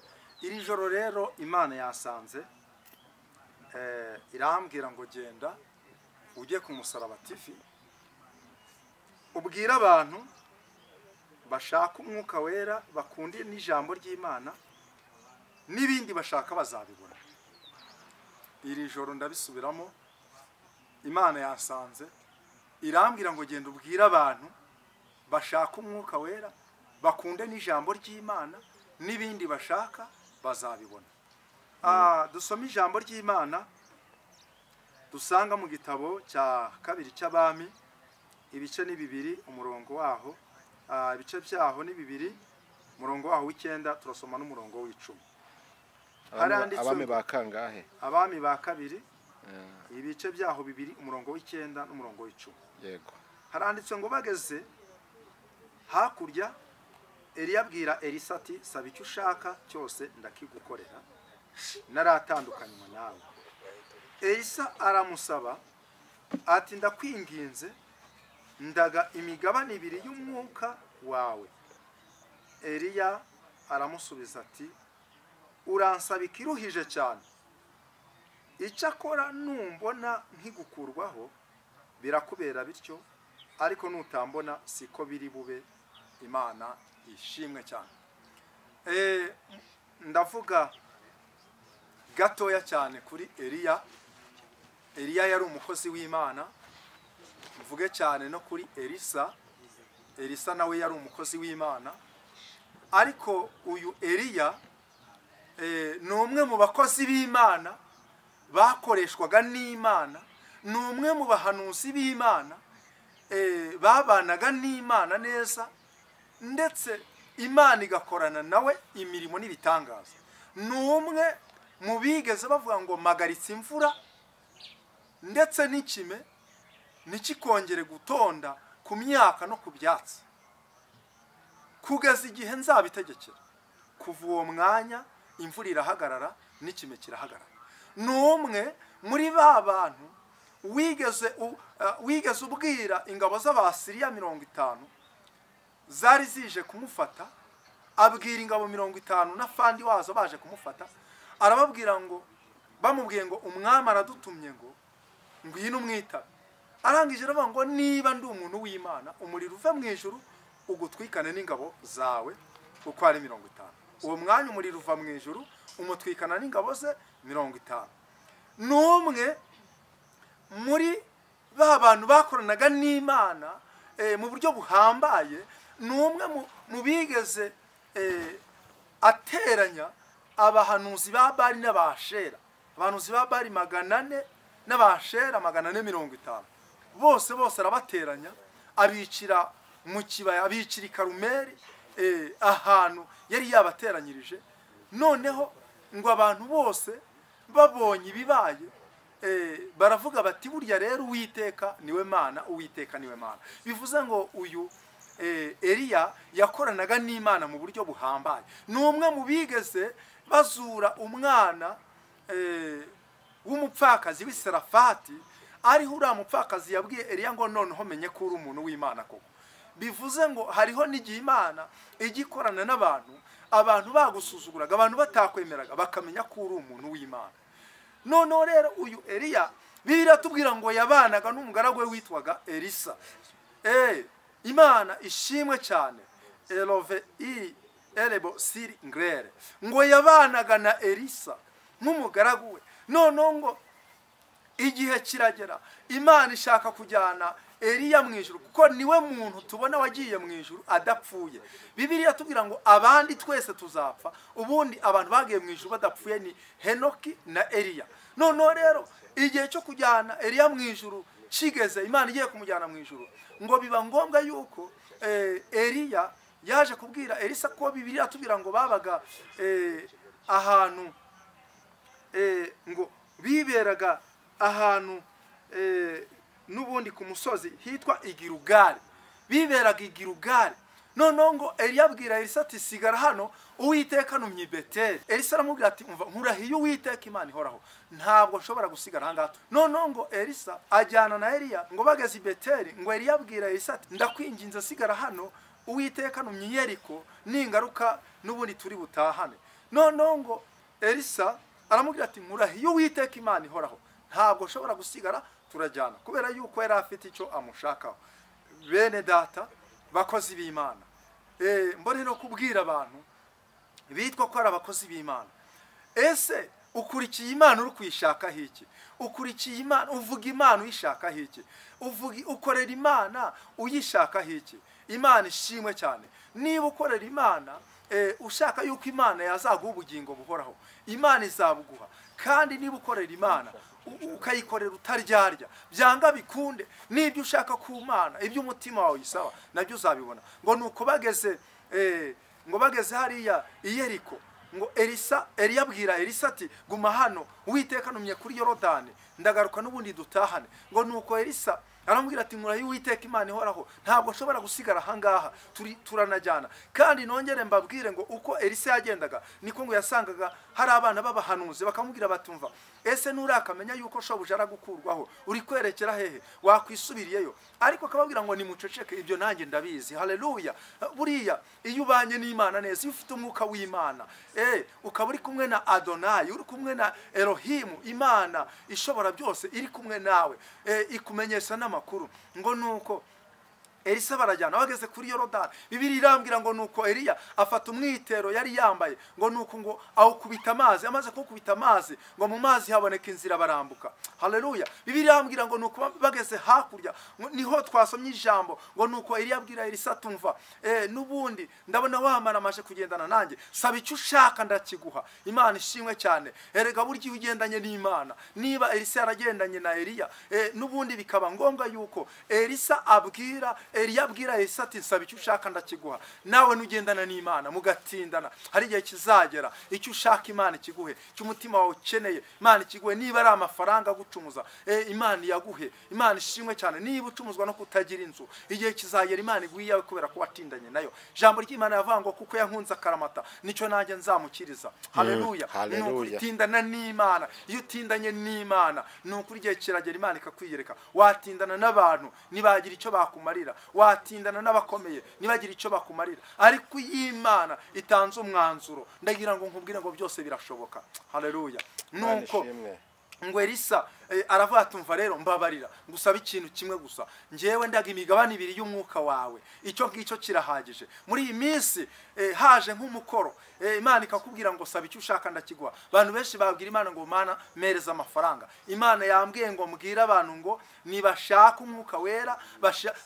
Iri joro rero Imana yasanze irambwira ngo genda ujye ku Musaraba TV ubwira abantu bashaka umwuka wera, bakunde n'ijambo ry'Imana, n'ibindi bashaka bazabibona. Iri joro ndabisubiramo, Imana yasanze irambwira ngo genda ubwira abantu bashaka umwuka wera, bakunde n'ijambo ry'Imana, n'ibindi bashaka bazabibona. Dusome ijambo ry'Imana dusanga mu gitabo cya kabiri cy'Abami, ibice ni 2 umurongo waho, ibice byaho ni 2 umurongo waho w'icyenda, turasoma n'umurongo w'icumi. Abami ba kangahe? Abami ba kabiri, ibice byaho 2 umurongo w'icyenda n'umurongo w'icumi. Yego. Haranditse ngo bageze hakurya, Eliya abwira Elisa ati saba icyo ushaka cyose ndakigukorera, naratandukanywa nawe. Elisa aramusaba ati ndakwinginze ndaga imigabane 2 y'umwuka wawe. Eliya aramusubiza ati uransaba ikiruhije cyane, icyakora numbona nkigukurwaho birakubera bityo, ariko nutambona siko biri bube. Imana ishimwe cyane. Ndavuga gatoya cyane kuri Eliya. Eliya yari umukozi w'Imana. Mvuge cyane no kuri Elisa. Elisa nawe yari umukozi w'Imana, ariko uyu Eliya ni umwe mu bakozi b'Imana bakoreshwaga n'Imana, ni umwe mu bahanuzi b'Imana babanaga n'Imana neza, ndetse Imana igakorana nawe imirimo n'ibitangaza. Ni umwe mu bigeze bavuga ngo magaritse imvura ndetse n'ikime ntikikongere gutonda ku myaka no ku byatsi kugeza igihe nzabitegekera. Kuva uwo mwanya imvura irahagarara n'ikime kirahagarara. Ni umwe muri ba bantu wigeze ubwira ingabo z'Abasiriya 50 zari zije kumufata, abwira ingabo 50 na fandi wazo baje kumufata, arababwira ngo bamubwiye ngo umwami aradutumye ngo ngwino umwitabe. Arangije aravuga ngo niba ndi umuntu w'Imana, umuriro uva mu ijuru ugutwikane n'ingabo zawe uko ari 50. Uwo mwanya umuriro uva mu ijuru umutwikana n'ingabo ze 50. N'umwe muri ba bantu bakoranaga n'Imana mu buryo buhambaye, n'umwe mu bigeze ateranya abahanuzi ba Bali n'Abashera, abahanuzi ba Bali 400 n'Abashera 450, bose bose arabateranya, abicira mu kibaya, abicira i Karumeli, ahantu yari yabateranyirije. Noneho ngo abantu bose babonye ibibaye baravuga bati burya rero Uwiteka niwe Mana, Uwiteka niwe Mana. Bivuze ngo uyu Eliya yakoranaga n'Imana mu buryo buhambaye. Ni umwe mu bigeze bazura umwana w'umupfakazi w'Isarafati, ariho uriya mupfakazi yabwiye Eliya ngo noneho menye ko uri umuntu w'Imana koko. Bivuze ngo hariho n'igihe Imana igikorana n'abantu, abantu bagusuzuguraga, abantu batakwemeraga, bakamenya ko uri umuntu w'Imana. Noneho rero uyu Eliya Bibiliya tubwira ngo yabanaga n'umugaragu we witwaga Elisa. Imana ishimwe cyane. Elove i elebo siri ngrere. Ngo yabanaga na Elisa nk'umugaragu we. Noneho ngo igihe kiragera Imana ishaka kujyana Eliya mu ijuru, kuko niwe muntu tubona wagiye mu ijuru adapfuye. Bibiliya tubwira ngo abandi twese tuzapfa, ubundi abantu bagiye mu ijuru badapfuye ni Henoki na Eliya. Noneho rero igihe cyo kujyana Eliya mu ijuru kigeze, Imana igiye kumujyana mu ijuru, ngo biba ngombwa yuko Eliya yaje kubwira Elisa, ko Bibiliya tubwira ngo babaga ahantu ngo biberaga ahantu n'ubundi ku musozi hitwa Igirugari, biberaga Igirugari. Noneho ngo Eliya abwira Elisa ati sigara hano, Uwiteka numye i Beteli. Elisa aramubwira ati umva nkurahiye Uwiteka Imana ihoraho, ntabwo nshobora gusigara ahangaha. Noneho ngo Elisa ajyana na Eliya, ngo bageze i Beteli, ngo Eliya abwira Elisa ati ndakwinginze sigara hano, Uwiteka numye i Yeriko, ningaruka n'ubundi turi butahane. Noneho ngo Elisa aramubwira ati nkurahiye Uwiteka Imana ihoraho, ntabwo nshobora gusigara, turajyana, kubera yuko yari afite icyo amushakaho. Bene data bakozi b'Imana, mbone no kubwira abantu bitwa ko ari abakozi b'Imana, ese ukurikiye Imana uri kuyishakaho iki? Ukurikiye Imana, uvuga Imana uyishakaho iki? Ukorera Imana uyishakaho iki? Imana ishimwe cyane. Niba ukorera Imana ushaka yuko Imana yazaguha ubugingo buhoraho, Imana izabuguha. Kandi niba ukorera Imana ukayikorera utaryarya, byanga bikunde, n'ibyo ushaka ku Mana, ibyo umutima wawe usaba nabyo uzabibona. Ngo nuko bageze ngo bageze hariya i Yeriko, ngo Elisa, Eliya abwira Elisa ati guma hano, Uwiteka numye kuri Yorodani, ndagaruka n'ubundi dutahane. Ngo nuko Elisa aramubwira ati nkurahiye Uwiteka Imana ihoraho, ntabwo nshobora gusigara ahangaha, turanajyana. Kandi nongere mbabwire ngo uko Elisa yagendaga niko ngo yasangaga hari abana b'abahanuzi bakamubwira batumva, ese nurakamenya yuko shobuja aragukurwaho, uri kwerekera hehe, wakwisubiriyeyo? Ariko akababwira ngo nimuceceke, ibyo nanjye ndabizi. Haleluya. Buriya iyo ubanye n'Imana neza, iyo ufite umwuka w'Imana, ukaba uri kumwe na Adonai, uri kumwe na Elohimu, Imana ishobora byose iri kumwe nawe, ikumenyesha n'amakuru. Ngo nuko Elisa barajyana, bageze kuri Yorodani, Bibiliya irambwira ngo nuko Eliya afata umwitero yari yambaye, ngo nuko ngo awukubita amazi, amaze kuwukubita amazi, ngo mu mazi haboneka inzira barambuka. Haleluya. Bibiliya irambwira ngo nuko bageze hakurya, niho twasomye ijambo, ngo nuko Eliya abwira Elisa tumva, n'ubundi ndabona wamaramaje kugendana nanjye, saba icyo ushaka ndakiguha. Imana ishimwe cyane. Erega burya iyo ugendanye n'Imana, niba Elisa yaragendanye na Eliya, n'ubundi bikaba ngombwa yuko Elisa abwira Eliya abwira Elisa ati saba icyo ushaka ndakiguha. Nawe nugendana n'Imana mugatindana, hari igihe kizagera icyo ushaka Imana ikiguhe, icyo umutima wawe ukeneye Imana ikiguhe. Niba ari amafaranga gucumuza, Imana yaguhe. Imana ishimwe cyane. Niba ucumuzwa no kutagira inzu, igihe kizagera Imana iguhe iyawe kubera ko watindanye nayo. Ijambo ry'Imana yavuga ngo kuko yankunze akaramata, nicyo nanjye nzamukiriza. Haleluya. Haleluya. Tindana n'Imana. Iyo utindanye n'Imana, ni ukuri igihe kiragera Imana ikakwiyereka. Watindana n'abantu nibagira icyo bakumarira, watindana n'abakomeye nibagira icyo bakumarira, ariko Imana itanze umwanzuro, ndagira ngo nkubwire ngo byose birashoboka. Haleluya. Nuko ngo Elisa aravuga ati umva rero mbabarira, ngusaba ikintu kimwe gusa, njyewe ndaga imigabane ibiri y'umwuka wawe, icyo ngicyo kirahagije. Muri iyi minsi haje nk'umukoro, Imana ikakubwira ngo saba icyo ushaka ndakiguha. Abantu benshi babwira Imana ngo Mana mereza amafaranga. Imana yambwiye ngo mbwira abantu ngo nibashaka umwuka wera,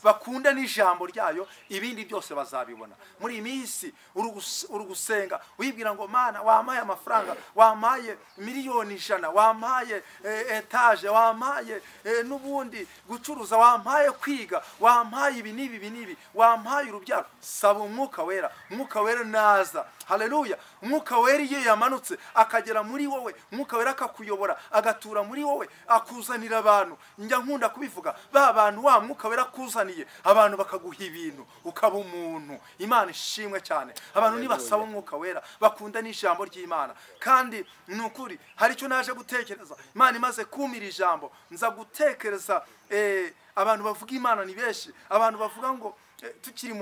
bakunde n'ijambo ryayo, ibindi byose bazabibona. Muri iyi minsi uri gusenga wibwira ngo Mana wampaye amafaranga, wampaye 100,000,000, wampaye etaje, wampaye n'ubundi gucuruza, wampaye kwiga, wampaye ibi n'ibi ibi n'ibi, wampaye urubyaro. Saba umwuka wera. Umwuka wera naza. Haleluya. Umwuka wera iyo yamanutse akagera muri wowe, umwuka wera akakuyobora, agatura muri wowe, akuzanira abantu. Njya nkunda kubivuga, ba bantu wa mwuka wera akuzaniye abantu bakaguha ibintu, ukaba umuntu. Imana ishimwe cyane. Abantu nibasaba umwuka wera, bakunda n'ijambo ry'Imana. Kandi ni ukuri hari icyo naje gutekereza, Imana imaze kumira ijambo, nza gutekereza abantu bavuga Imana ni benshi, abantu bavuga ngo Tukiri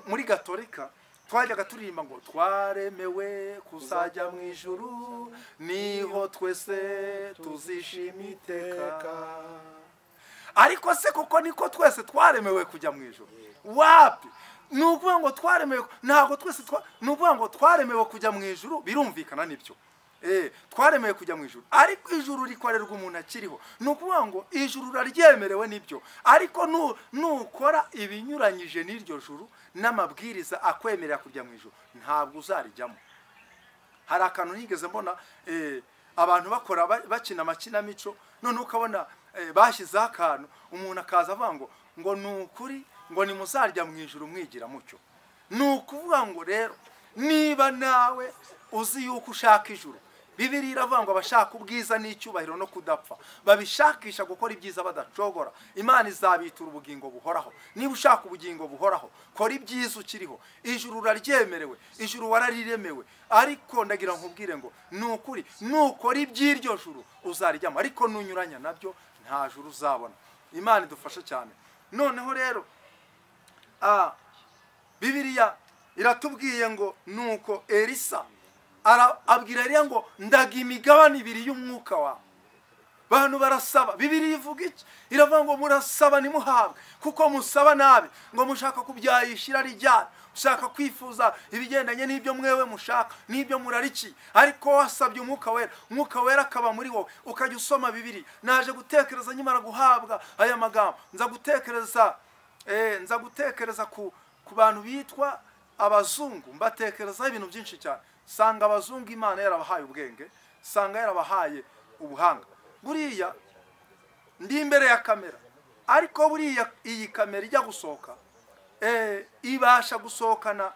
muri Gatolika twajyaga turirimba ngo twaremewe kuzajya mu ijuru, niho twese tuzishima iteka. Ariko se kuko niko twese twaremewe kujya mu ijuru? Wapi! Ni ukuvuga ngo twaremewe, ntabwo twese, ni ukuvuga ngo twaremewe kujya mu ijuru, birumvikana nibyo. Twaremewe kujya mu ijuru, ariko ijuru rikorerwa umuntu akiriho. Ni ukuvuga ngo ijuru uraryemerewe nibyo, ariko nukora ibinyuranyije n'iryo juru n'amabwiriza akwemerera kujya mu ijuru, ntabwo uzarijyamo. Hari akantu nigeze mbona abantu bakora, bakina amakinamico, none ukabona bashyizeho akantu, umuntu akaza avuga ngo ni ukuri ngo nimuzarya mu ijuru mwigira mucyo. Ni ukuvuga ngo rero niba nawe uzi yuko ushaka ijuru, Bibiliya iravuga ngo abashaka ubwiza n'icyubahiro no kudapfa babishakisha gukora ibyiza badacogora, Imana izabitura ubugingo buhoraho. Niba ushaka ubugingo buhoraho, kora ibyiza ukiriho. Ijuru uraryemerewe, ijuru warariremewe, ariko ndagira nkubwire ngo ni ukuri nukora iby'iryo juru uzaryama, ariko nunyuranya nabyo nta juru uzabona. Imana idufashe cyane. Noneho rero Bibiliya iratubwiye ngo nuko Elisa abwira Eliya ngo ndaga imigabane ibiri y'umwuka wawe. Bantu barasaba. Bibiliya ivuga iki? Iravuga ngo murasaba ntimuhabwe, kuko musaba nabi, ngo mushaka kubyayishira rijyana, mushaka kwifuza ibigendanye n'ibyo mwewe mushaka n'ibyo murarikiye. Ariko wasabye umwuka wera, umwuka wera akaba muri wowe, ukajya usoma Bibiliya. Naje gutekereza nyimara guhabwa aya magambo, nza gutekereza ku bantu bitwa abazungu, mbatekereza ibintu byinshi cyane. Sanga abazungu Imana yarabahaye ubwenge, sanga yarabahaye ubuhanga. Buriya ndi imbere ya kamera, ariko buriya iyi kamera ijya gusohoka ibasha gusohokana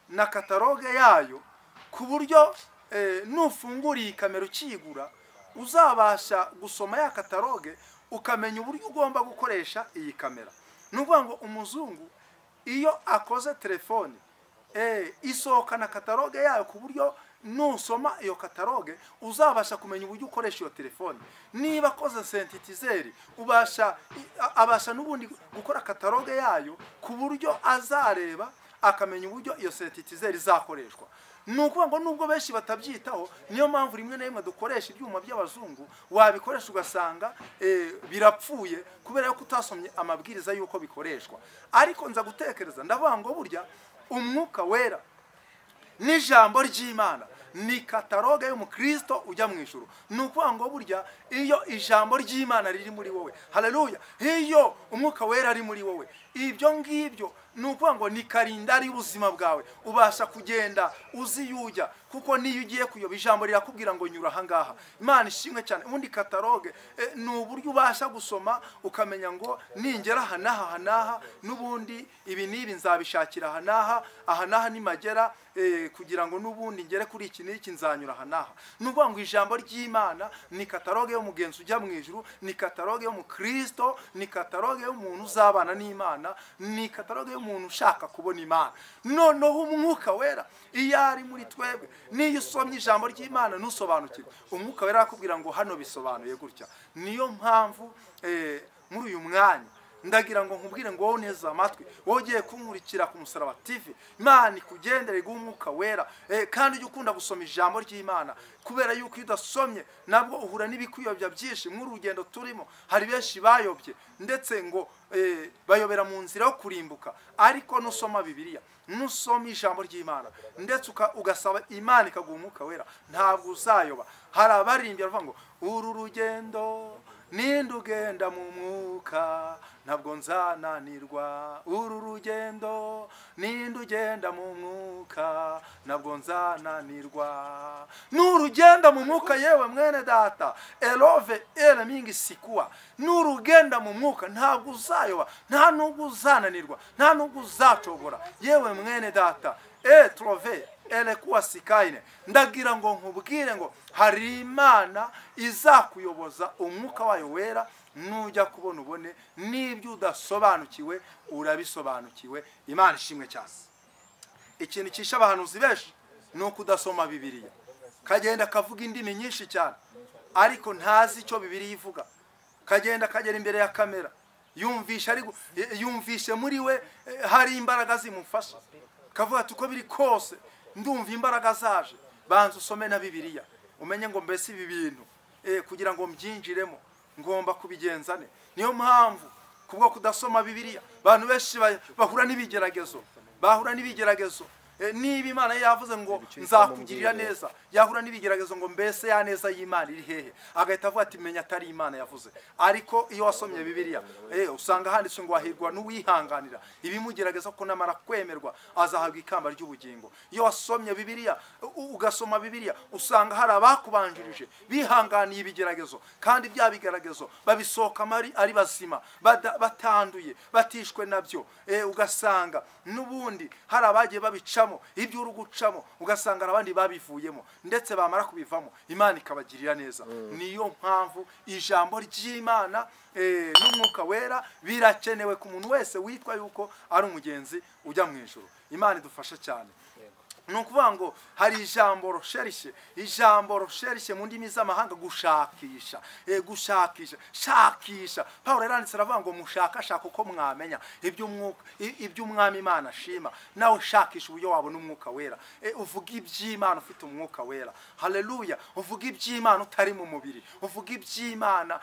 na kataloge yayo, ku buryo nufungura iyi kamera ukiyigura uzabasha gusoma ya kataloge ukamenya uburyo ugomba gukoresha iyi kamera. Ni ukuvuga ngo umuzungu iyo akoze telefone isohokana kataloge yayo, ku buryo nusoma iyo kataloge uzabasha kumenya uburyo ukoresha iyo telefone. Niba akoze sentitizeri abasha n'ubundi gukora kataloge yayo, ku buryo azareba akamenya uburyo iyo sentitizeri izakoreshwa. Ni ukuvuga ngo nubwo benshi batabyitaho, niyo mpamvu rimwe na rimwe dukoresha ibyuma by'abazungu, wabikoresha ugasanga birapfuye kubera yuko utasomye amabwiriza y'uko bikoreshwa. Ariko nza gutekereza ndavuga ngo burya umwuka wera n'ijambo ry'Imana ni kataloge y'umukristo ujya mu ijuru. Ni ukuvuga ngo burya iyo ijambo ry'Imana riri muri wowe, haleluya, iyo umwuka wera ari muri wowe, ibyo ngibyo ni ukuvuga ngo ni karindari y'ubuzima bwawe, ubasha kugenda uzi yujya, kuko niyo ugiye kuyoba ijambo rirakubwira ngo nyura aha ngaha. Imana ishimwe cyane. Ubundi kataloge ni uburyo ubasha gusoma ukamenya ngo ningera aha n'aha aha n'aha, n'ubundi ibi n'ibi nzabishakira aha n'aha, aha n'aha nimagera kugira ngo n'ubundi ngere kuri iki n'iki nzanyura aha n'aha. Ni ukuvuga ngo ijambo ry'Imana ni kataloge y'umugenzi ujya mu ijuru, ni kataloge y'umukristo, ni kataloge y'umuntu uzabana n'Imana, ni kataloge y'umuntu ushaka kubona Imana. Noneho umwuka wera iyo ari muri twebwe, niyo usomye ijambo ry'Imana ntusobanukirwe, umwuka wera arakubwira ngo hano bisobanuye gutya. Niyo mpamvu muri uyu mwanya ndagira ngo nkubwire ngo wowe neza amatwi, wowe ugiye kunkurikira ku Musaraba TV, Imana ikugendere iguhe umwuka wera, kandi ujye ukunda gusoma ijambo ry'Imana, kubera yuko iyo udasomye nabwo uhura n'ibikuyobya byinshi. Muri urugendo turimo hari benshi bayobye, ndetse ngo bayobera mu nzira yo kurimbuka. Ariko nusoma Bibiliya, nusoma ijambo ry'Imana, ndetse ugasaba Imana ikaguha umwuka wera, ntabwo uzayoba. Hari abaririmbyi bavuga ngo uru rugendo ninde ugenda mu mwuka ntabwo nzananirwa, uru rugendo ninde ugenda mu mwuka ntabwo nzananirwa. Nurugenda mu mwuka yewe mwene data, elove ele mingi sikuwa, nurugenda mu mwuka ntabwo uzayoba, nta nubwo uzananirwa, nta nubwo uzacogora. Yewe mwene data, trove elekuwa sikaine. Ndagira ngo nkubwire ngo hari Imana izakuyoboza umwuka wayo wera, nujya kubona ubone n'ibyo udasobanukiwe urabisobanukiwe. Imana ishimwe cyane. Ikintu kisha abahanuzi benshi ni ukudasoma Bibiliya. Kagenda kavuga indimi nyinshi cyane, ariko ntazi icyo Bibiliya ivuga. Kagenda kagera imbere ya kamera, Yumvishe muri we hari imbaraga zimufasha, kavuga ati uko biri kose ndumva imbaraga zaje. Banza usome na Bibiliya umenye ngo mbese ibi bintu kugira ngo mbyinjiremo ngomba kubigenza ne. Niyo mpamvu kubwo kudasoma Bibiliya abantu benshi bahura n'ibigeragezo, bahura n'ibigeragezo. Niba Imana yavuze ngo nzakugirira neza, yahura n'ibigeragezo ngo mbese ya neza y'Imana iri hehe, agahita avuga ati menya atari Imana yavuze. Ariko iyo wasomye Bibiliya usanga handitswe ngo wahirwa n'uwihanganira ibimugerageza, ko namara kwemerwa azahabwa ikamba ry'ubugingo. Iyo wasomye Bibiliya, ugasoma Bibiliya, usanga hari abakubanjirije bihanganiye ibigeragezo, kandi bya bigeragezo babisohokamo ari bazima, batanduye, batishwe nabyo. Ugasanga n'ubundi hari abagiye babicamo ibyo uri gucamo, ugasanga abandi babivuyemo, ndetse bamara kubivamo Imana ikabagirira neza. Niyo mpamvu ijambo ry'Imana n'umwuka wera birakenewe ku muntu wese witwa yuko ari umugenzi ujya mu ijuru. Imana idufasha cyane. Ni ukuvuga ngo hari ijambo recherche, ijambo recherche mu ndimi z'amahanga, gushakisha, gushakisha, shakisha. Paulo yaranditse aravuga ngo mushakashaka uko mwamenya iby'umwami Imana ashima. Nawe shakisha uburyo wabona umwuka wera. Uvuga iby'Imana ufite umwuka wera. Haleluya. Uvuga iby'Imana utari mu mubiri, uvuga iby'Imana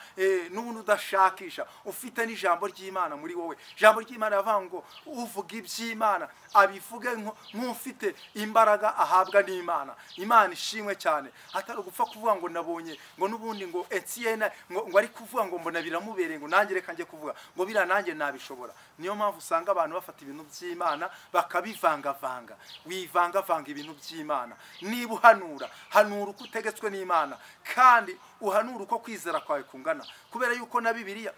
n'ubundi udashakisha, ufite n'ijambo ry'Imana muri wowe. Ijambo ry'Imana ravuga ngo uvuga iby'Imana abivuge nk'ufite imbaraga ahabwa n'Imana. Imana ishimwe cyane. Atari gupfa kuvuga ngo nabonye ngo nubundi ngo Etienne ngo ari kuvuga ngo mbona biramubereye ngo nanjye reka nje kuvuga ngo bira nanjye nabishobora. Niyo mpamvu usanga abantu bafata ibintu by'Imana bakabivangavanga. Wivangavanga ibintu by'Imana. Niba uhanura, hanura uko utegetswe n'Imana, kandi uhanura uko kwizera kwawe kungana. Kubera yuko na Bibiliya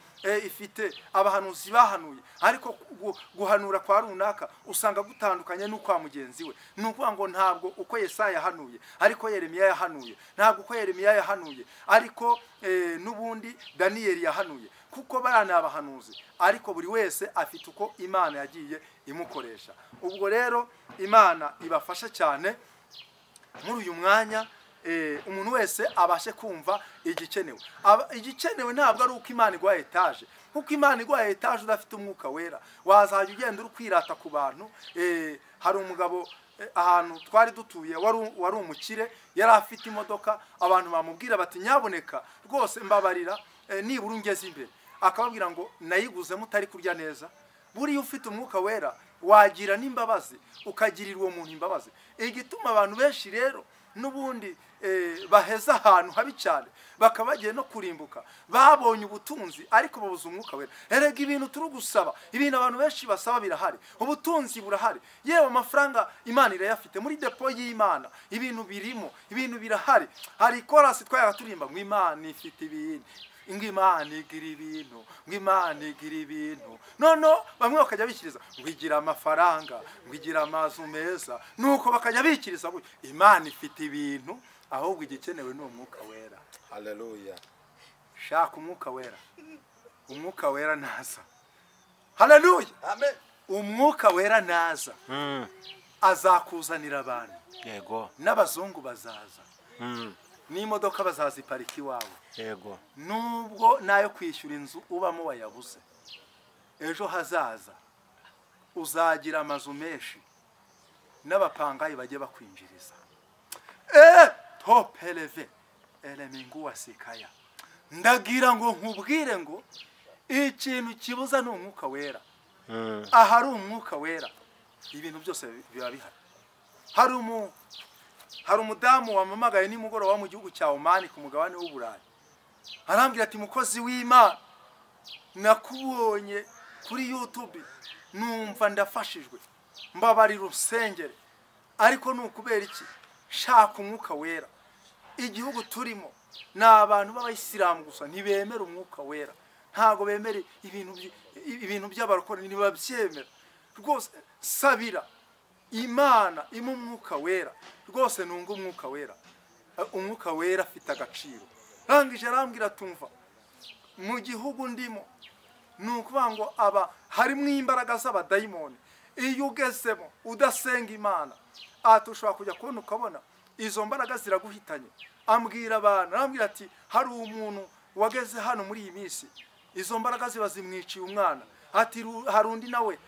ifite abahanuzi bahanuye, ariko guhanura kwa runaka usanga gutandukanye n'ukwa mugenzi we. Nukuvuga ngo ntabwo uko Yesaya yahanuye ariko Yeremiya yahanuye, ntabwo uko Yeremiya yahanuye ariko n'ubundi Daniyeli yahanuye, kuko barana abahanuzi, ariko buri wese afite uko Imana yagiye imukoresha. Ubwo rero Imana ibafasha cyane muri uyu mwanya, umuntu wese abashe kumva igikenewe. Igikenewe ntabwo ari uko Imana igwa etaje, kuko Imana igwa etaje udafite umwuka wera wazajya ugenda uri kwirata ku bantu. Hari umugabo ahantu twari dutuye wari umukire, yari afite imodoka, abantu bamubwira bati nyaboneka rwose mbabarira nibura ungeze imbere, akababwira ngo nayiguze mutari kurya neza. Buriya ufite umwuka wera wagira n'imbabazi, ukagirira uwo muntu imbabazi. Igituma abantu benshi rero n'ubundi baheza ahantu habi cyane bakaba bagiye no kurimbuka, babonye ubutunzi ariko babuze umwuka wera. Erega ibintu turi gusaba, ibintu abantu benshi basaba birahari, ubutunzi burahari, yewe amafaranga Imana irayafite muri depo y'Imana, ibintu birimo, ibintu birahari. Hari korasi twayaga turimba ngo Imana ifite ibintu, ngo Imana igira ibintu, ngo Imana igira ibintu. Nono bamwe bakajya bikiriza ngo igira amafaranga, ngo igira amazu meza, nuko bakajya bikiriza gutyo. Imana ifite ibintu, ahubwo igikenewe ni umwuka wera. Haleluya. Shaka umwuka wera. Umwuka wera naza. Haleluya. Amen. Umwuka wera naza azakuzanira abantu. Yego. N'abazungu bazaza. N'imodoka bazaziparika iwawe. Yego. Nubwo nayo kwishyura inzu ubamo wayabuze, ejo hazaza uzagira amazu menshi n'abapangayi bajye bakwinjiriza. Topeleve elemingu wasikaya. Ndagira ngo nkubwire ngo ikintu kibuza ni umwuka wera. Ahari umwuka wera ibintu byose biba bihari. Hari umudamu wamamagaye nimugoroba mu gihugu cya Oman ku mugabane w'Uburayi, arambwira ati mukozi w'Imana nakubonye kuri YouTube numva ndafashijwe, mbabarira usengere, ariko nukubera iki? Shaka umwuka wera. Igihugu turimo ni abantu b'abayisilamu gusa ntibemera umwuka wera, ntago bemera ibintu by'abarokore, ntibabyemera rwose. Sabira Imana imu umwuka wera rwose, nunga umwuka wera. Umwuka wera afite agaciro. Rangije arambwira tumva mu gihugu ndimo ni ukuvuga ngo aba harimo imbaraga z'abadayimoni, iyo ugezemo udasenga Imana ati ushobora kujya kubona ukabona izo mbaraga ziraguhitanye. Ambwira abantu, arambwira ati hari umuntu wageze hano muri iyi minsi Izo mbaraga ziba zimwiciye umwana. Ati hari undi nawe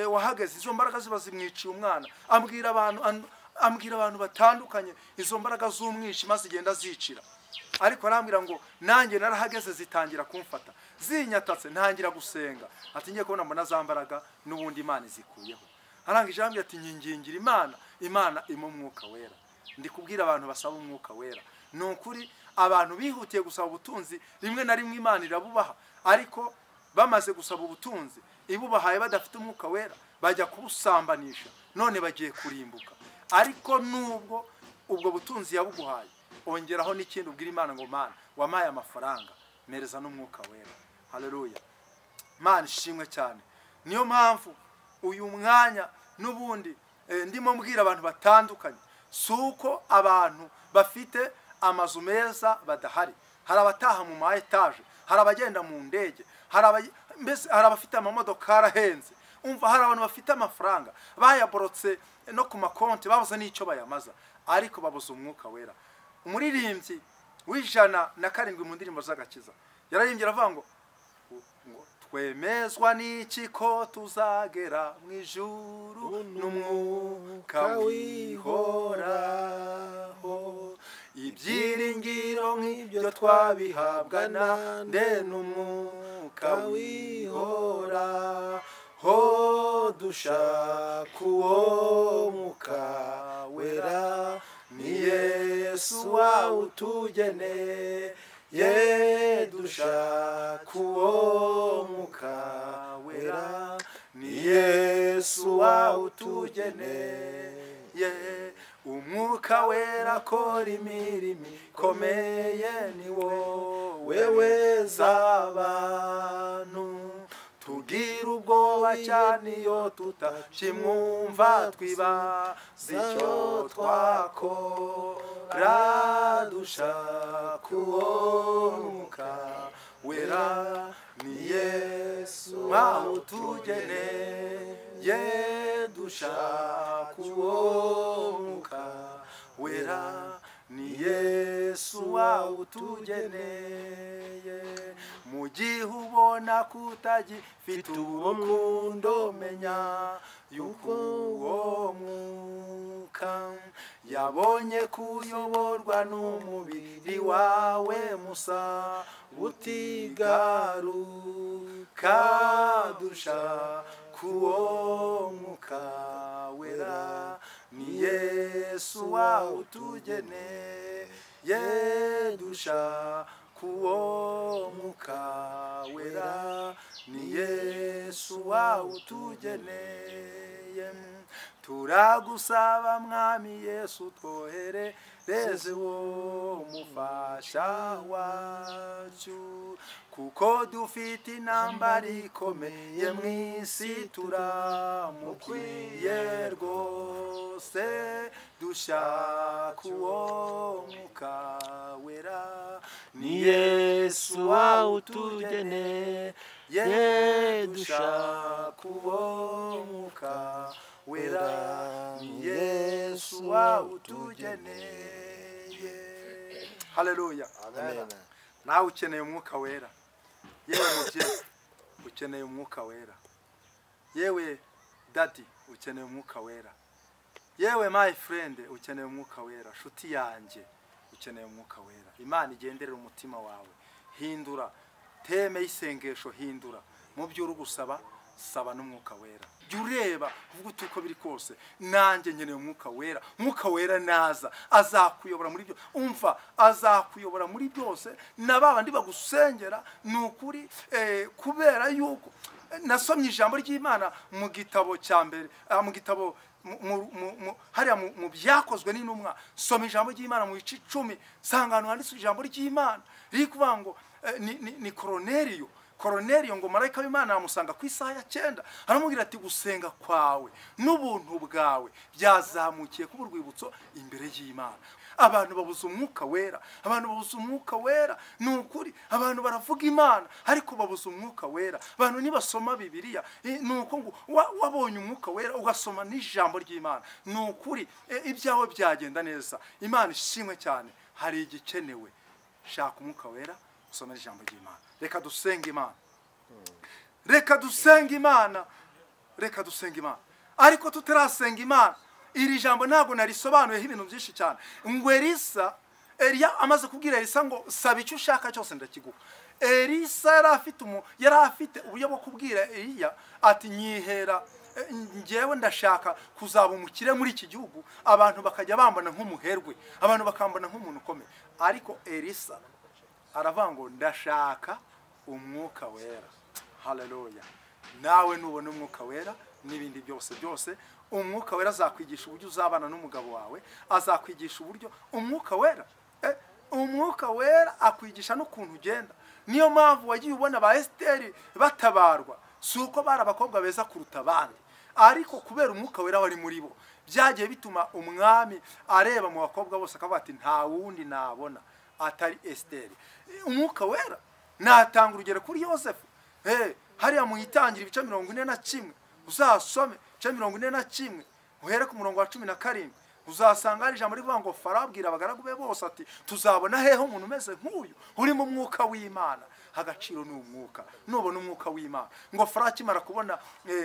wahageze, izo mbaraga ziba zimwiciye umwana. Ambwira abantu batandukanye izo mbaraga z'umwijima zigenda zicira. Ariko arambwira ngo nanjye narahageze zitangira kumfata, zinyatatse ntangira gusenga. Ati ngiye kubona mbona za mbaraga n'ubundi Imana izikuyeho. Arangije arambwira ati nyingingira Imana, Imana impa umwuka wera. Ndi kubwira abantu basaba umwuka wera. Ni ukuri abantu bihutiye gusaba ubutunzi, rimwe na rimwe Imana irabubaha, ariko bamaze gusaba ubutunzi ibubahaye badafite umwuka wera bajya kubusambanisha, none bagiye kurimbuka. Ariko nubwo ubwo butunzi yabuguhaye, ongeraho n'ikindi ubwira Imana ngo Mana wampaye amafaranga, mereza n'umwuka wera. Haleluya, Mana ishimwe cyane. Niyo mpamvu uyu mwanya n'ubundi ndimo mbwira abantu batandukanye, si uko abantu bafite amazu meza badahari. Hari abataha mu ma etaje, hari abagenda mu ndege, hari abafite amamodoka ahenze. Umva, hari abantu bafite amafaranga bayaborotse no ku makonti, babuze n'icyo bayamaza, ariko babuze umwuka wera. Umuririmbyi w'107 mu ndirimbo z'agakiza yararimbye aravuga ngo twemezwa n'iki ko tuzagera mu ijuru n'umwuka wihoraho, ibyiringiro nk'ibyo twabihabwa nande n'umwuka wihoraho, dushaka uwo mwuka wera, ni Yesu wawutugeneye, dushaka uwo mwuka wera, ni Yesu wawutugeneye. Umwuka wera akora imirimo ikomeye, ni wowe weza abantu, tugira ubwoba cyane iyo tutakimwumva, twibaza icyo twakora, dushaka uwo mwuka wera, ni Yesu wawutugeneye, dushaka uwo mwuka wera, ni Yesu wawutugeneye. Mu gihe ubona kutagifite urukundo, menya yuko uwo mwuka yabonye kuyoborwa n'umubiri wawe musa utigaruka, dushaka uwo mwuka wera, ni Yesu wawutugeneye, dushaka uwo mwuka wera, ni Yesu wawutugeneye. Turagusaba Mwami Yesu twoherereze uwo mufasha wacu, kuko dufite intambara ikomeye mu isi, turamukwiye rwose, dushaka uwo mwuka wera, ni Yesu wawutugeneye, dushaka uwo mwuka wera, ni Yesu wawutugeneye. Haleluya. Amen. Nawe ukeneye umwuka wera. Yewe mubyeyi ukeneye umwuka wera. Yewe daddy ukeneye umwuka wera. Yewe my friend ukeneye umwuka wera. Shuti yanjye ukeneye umwuka wera. Imana igenderera umutima wawe. Hindura teme y'isengesho, hindura mu byo uri gusaba, saba n'umwuka wera. Jya ureba uvuga uti uko biri kose nanjye nkeneye umwuka wera. Umwuka wera naza azakuyobora muri byo. Umva, azakuyobora muri byose, na babandi bagusengera ni ukuri. Kubera yuko nasomye ijambo ry'Imana mu gitabo cya mbere, mu gitabo hariya mu byakozwe n'intumwa, soma ijambo ry'Imana mu bice 10, sanga ahantu handitse ijambo ry'Imana riri kuvuga ngo ni Koroneliyo. Koroneliyo ngo marayika w'Imana amusanga ku isaha ya 9, aramubwira ati gusenga kwawe n'ubuntu bwawe byazamukiye kuba urwibutso imbere y'Imana. Abantu babuze umwuka wera, abantu babuze umwuka wera, ni ukuri. Abantu baravuga Imana ariko babuze umwuka wera. Abantu nibasoma Bibiliya, ni uko ngo wabonye umwuka wera ugasoma n'ijambo ry'Imana, ni ukuri ibyawe byagenda neza. Imana ishimwe cyane. Hari igikenewe, shaka umwuka wera, usome ijambo ry'Imana. Reka dusenge Imana. Reka dusenga Imana, reka dusenga Imana. Ariko tutarasenga Imana, iri jambo ntabwo narisobanuyeho ibintu byinshi cyane. Ngo Elisa, Eliya amaze kubwira Elisa ngo saba icyo ushaka cyose ndakiguha. Elisa yari afite uburyo bwo kubwira Eliya ati nyihera, njyewe ndashaka kuzaba umukire muri iki gihugu, abantu bakajya bambona nk'umuherwe, abantu bakambona nk'umuntu ukomeye. Ariko Elisa aravuga ngo ndashaka umwuka wera. Haleluya. Nawe nubona umwuka wera n'ibindi byose byose, umwuka wera azakwigisha uburyo uzabana n'umugabo wawe, azakwigisha uburyo umwuka wera, umwuka wera akwigisha n'ukuntu ugenda. Niyo mpamvu wagiye ubona ba Esiteri batabarwa, si uko bari abakobwa beza kuruta abandi, ariko kubera umwuka wera wari muri bo, byagiye bituma umwami areba mu bakobwa bose akavuga ati nta wundi nabona atari Esiteri. Umwuka wera. Natanga urugero kuri Yosefu. Hariya mu Itangira ibice 41, uzasome ibice 41 uhere ku murongo wa 17, uzasanga hari ijambo rivuga ngo Farawo abwira abagaragu be bose ati tuzabona hehe umuntu umeze nk'uyu uri mu mwuka w'Imana. Agaciro ni umwuka. Nubona umwuka w'Imana. Ngo Farawo akimara kubona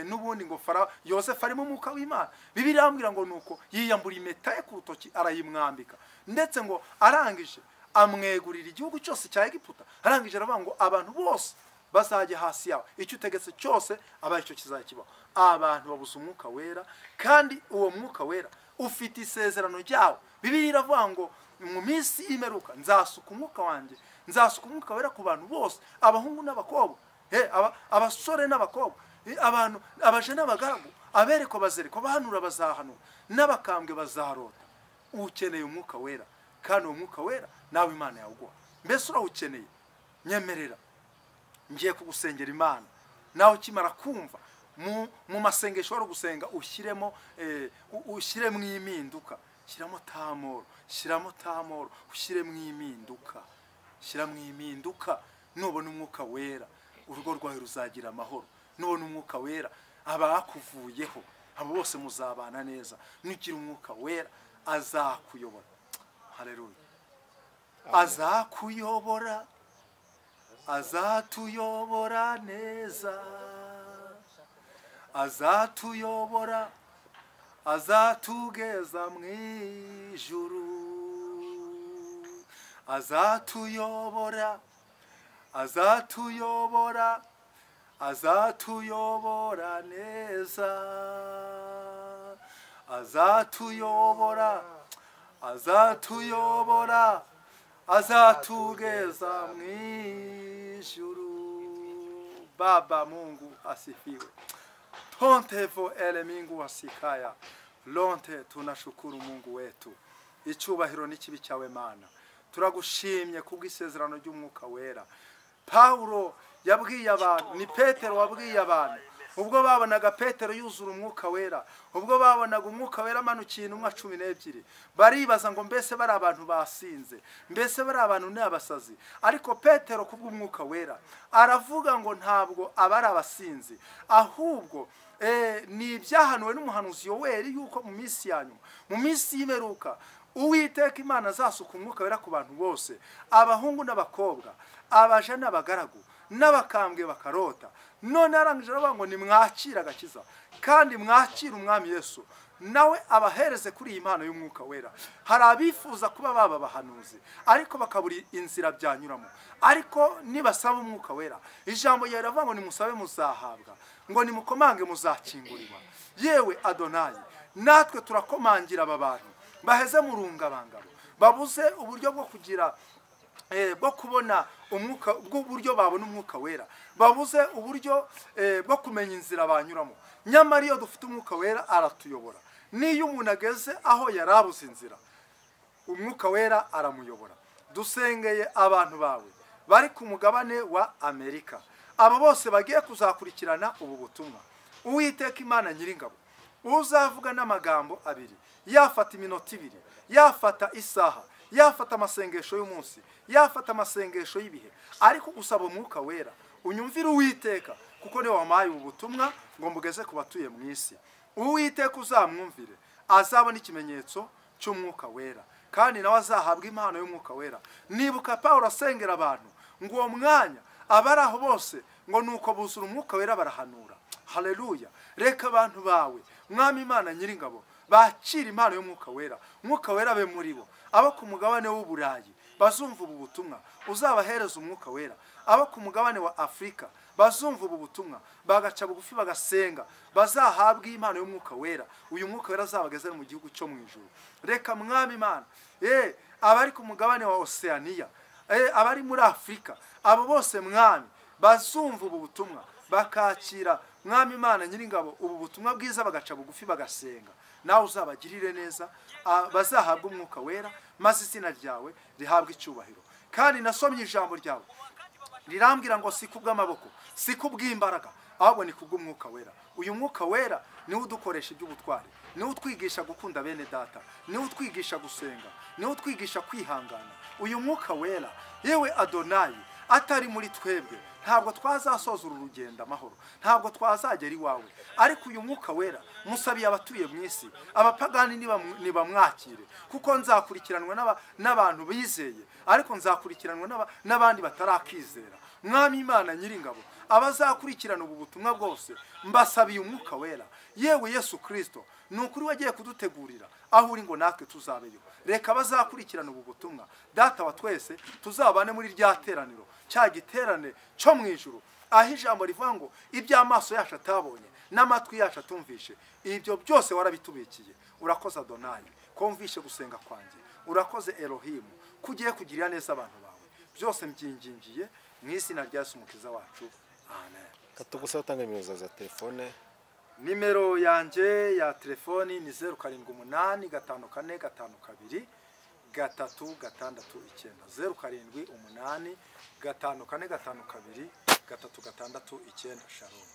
n'ubundi ngo Farawo Yosefu ari mu mwuka w'Imana, Bibiliya irambwira ngo nuko yiyambura impeta ye ku rutoki arayimwambika, ndetse ngo arangije amwegurira igihugu cyose cya Egiputa. Arangije aravuga ngo abantu bose bazajya hasi yawe, icyo utegetse cyose aba icyo kizakibaho. Abantu babuze umwuka wera, kandi uwo mwuka wera ufite isezerano ryawo. Bibiliya iravuga ngo mu minsi y'imeruka nzasuka umwuka wanjye, nzasuka umwuka wera ku bantu bose, abahungu n'abakobwa, abasore n'abakobwa, abantu abaje n'abagaragu, aberekwa bazerekwa, abahanura bazahanura, n'abakambwe bazarota. Ukeneye umwuka wera, kandi uwo mwuka wera nawe Imana yawuguha. Mbese urawukeneye? Nyemerera ngiye kugusengera Imana. Nawe ukimara kumva mu masengesho wari gusenga, ushyiremo ushyiremo impinduka, shyiramo tamoro, shyiramo tamoro, ushyiremo impinduka, shyiramo impinduka. Nubona umwuka wera urugo rwawe ruzagira amahoro. Nubona umwuka wera abakuvuyeho abo bose muzabana neza. Nugira umwuka wera azakuyobora. Haleluya. Azakuyobora, azatuyobora neza, azatuyobora, azatugeza mu ijuru, azatuyobora, azatuyobora, azatuyobora neza, azatuyobora, azatuyobora, azatugeza mu ijuru. Baba Mungu asifiwe. Tontevo ele mingu asikaya. Lonte tunashukuru Mungu wetu. Icyubahiro n'ikibi cyawe Mana. Turagushimye kubw'isezerano ry'umwuka wera. Paulo yabwiye abantu, ni Petero wabwiye abantu, ubwo babonaga Petero yuzura umwuka wera, ubwo babonaga umwuka wera amanukiye intumwa 12, baribaza ngo mbese bari abantu basinze, mbese bari abantu ni abasazi. Ariko Petero kubw'umwuka wera aravuga ngo ntabwo abari abasinzi, ahubwo ni ibyahanuwe n'umuhanuzi Yoweri yuko mu minsi ya nyuma, mu minsi y'imeruka, Uwiteka Imana azasuka umwuka wera ku bantu bose, abahungu n'abakobwa, abaja n'abagaragu, n'abakambwe bakarota. None arangije aravuga ngo nimwakire agakiza, kandi mwakire umwami Yesu, nawe abahereze kuri iyi mpano y'umwuka wera. Hari abifuza kuba baba abahanuzi, ariko bakabura inzira byanyuramo. Ariko nibasaba umwuka wera, ijambo ryawe riravuga ngo nimusabe muzahabwa, ngo nimukomange muzakingurirwa. Yewe Adonayi, natwe turakomangira aba bantu baheze mu rungabangabo, babuze uburyo bwo kugira bwo kubona umwuka, bw'uburyo babona umwuka wera, babuze uburyo bwo kumenya inzira banyuramo. Nyamara iyo dufite umwuka wera aratuyobora. Niyo umuntu ageze aho yarabuze inzira, umwuka wera aramuyobora. Dusengeye abantu bawe bari ku mugabane wa Amerika, aba bose bagiye kuzakurikirana ubu butumwa. Uwiteka Imana nyiringabo, uzavuga n'amagambo abiri, yafata iminota ibiri, yafata isaha, yafata amasengesho y'umunsi, yafata amasengesho y'ibihe, ariko gusaba umwuka wera unyumvire Uwiteka, kuko niwe wampaye ubu butumwa ngo mbugeze ku batuye mu isi. Uwiteka uzamwumvire, azabona ikimenyetso cy'umwuka wera, kandi nawe azahabwa impano y'umwuka wera. Nibuka Paulo asengera abantu ngo uwo mwanya abari aho bose Ngo nuko buzura umwuka wera barahanura. Haleluya. Reka abantu bawe, Mwami Imana nyiringabo, bakira impano y'umwuka wera. Umwuka wera abe muri bo. Abo ku mugabane w'Uburayi bazumva ubu butumwa, uzabahereza umwuka wera. Abo ku mugabane wa Afurika bazumva ubu butumwa, bagaca bugufi bagasenga, bazahabwa impano y'umwuka wera. Uyu mwuka wera azabageze mu gihugu cyo mu ijuru. Reka Mwami Imana, abari ku mugabane wa Oceania, abari muri Afurika, abo bose Mwami bazumva ubu butumwa, bakakira Mwami Imana nyiringabo ubu butumwa bwiza, bagaca bugufi bagasenga, nawe uzabagirire neza, bazahabwa umwuka wera, maze izina ryawe rihabwe icyubahiro. Kandi nasomye ijambo ryawe rirambwira ngo si kubw'amaboko, si kubw'imbaraga, ahubwo ni kubw'umwuka wera. Uyu mwuka wera niwe udukoresha iby'ubutwari, niwe utwigisha gukunda bene data, niwe utwigisha gusenga, niwe utwigisha kwihangana. Uyu mwuka wera, yewe Adonayi, atari muri twebwe ntabwo twazasoza uru rugendo amahoro, ntabwo twazagera iwawe. Ariko uyu mwuka wera musabiye abatuye mu isi, abapagani nibamwakire, kuko nzakurikiranwa n'abantu bizeye, ariko nzakurikiranwa n'abandi batarakizera. Mwami Imana nyiringabo, abazakurikirana ubu butumwa bwose mbasabiye umwuka wera. Yewe Yesu Kristo, ni ukuri wagiye kudutegurira aho uri ngo natwe tuzabeyo. Reka bazakurikirana ubu butumwa, Data wa twese, tuzabane muri rya teraniro, cya giterane cyo mu ijuru, aho ijambo rivuga ngo iby'amaso yacu atabonye n'amatwi yacu atumvishe, ibyo byose warabitubikiye. Urakoze Adonayi ko wumvishe gusenga kwanjye. Urakoze Elohimu ko ugiye kugirira neza abantu bawe. Byose mbyingingiye mu izina rya Yesu Umukiza wacu, amen. Katugusaba utanga nimero za telefone. Nimero yanjye ya telefoni ni 0 7 8 5 4 5 2 3 6 9, 0 7 8 5 4 5 2 3 6 9. Shalom.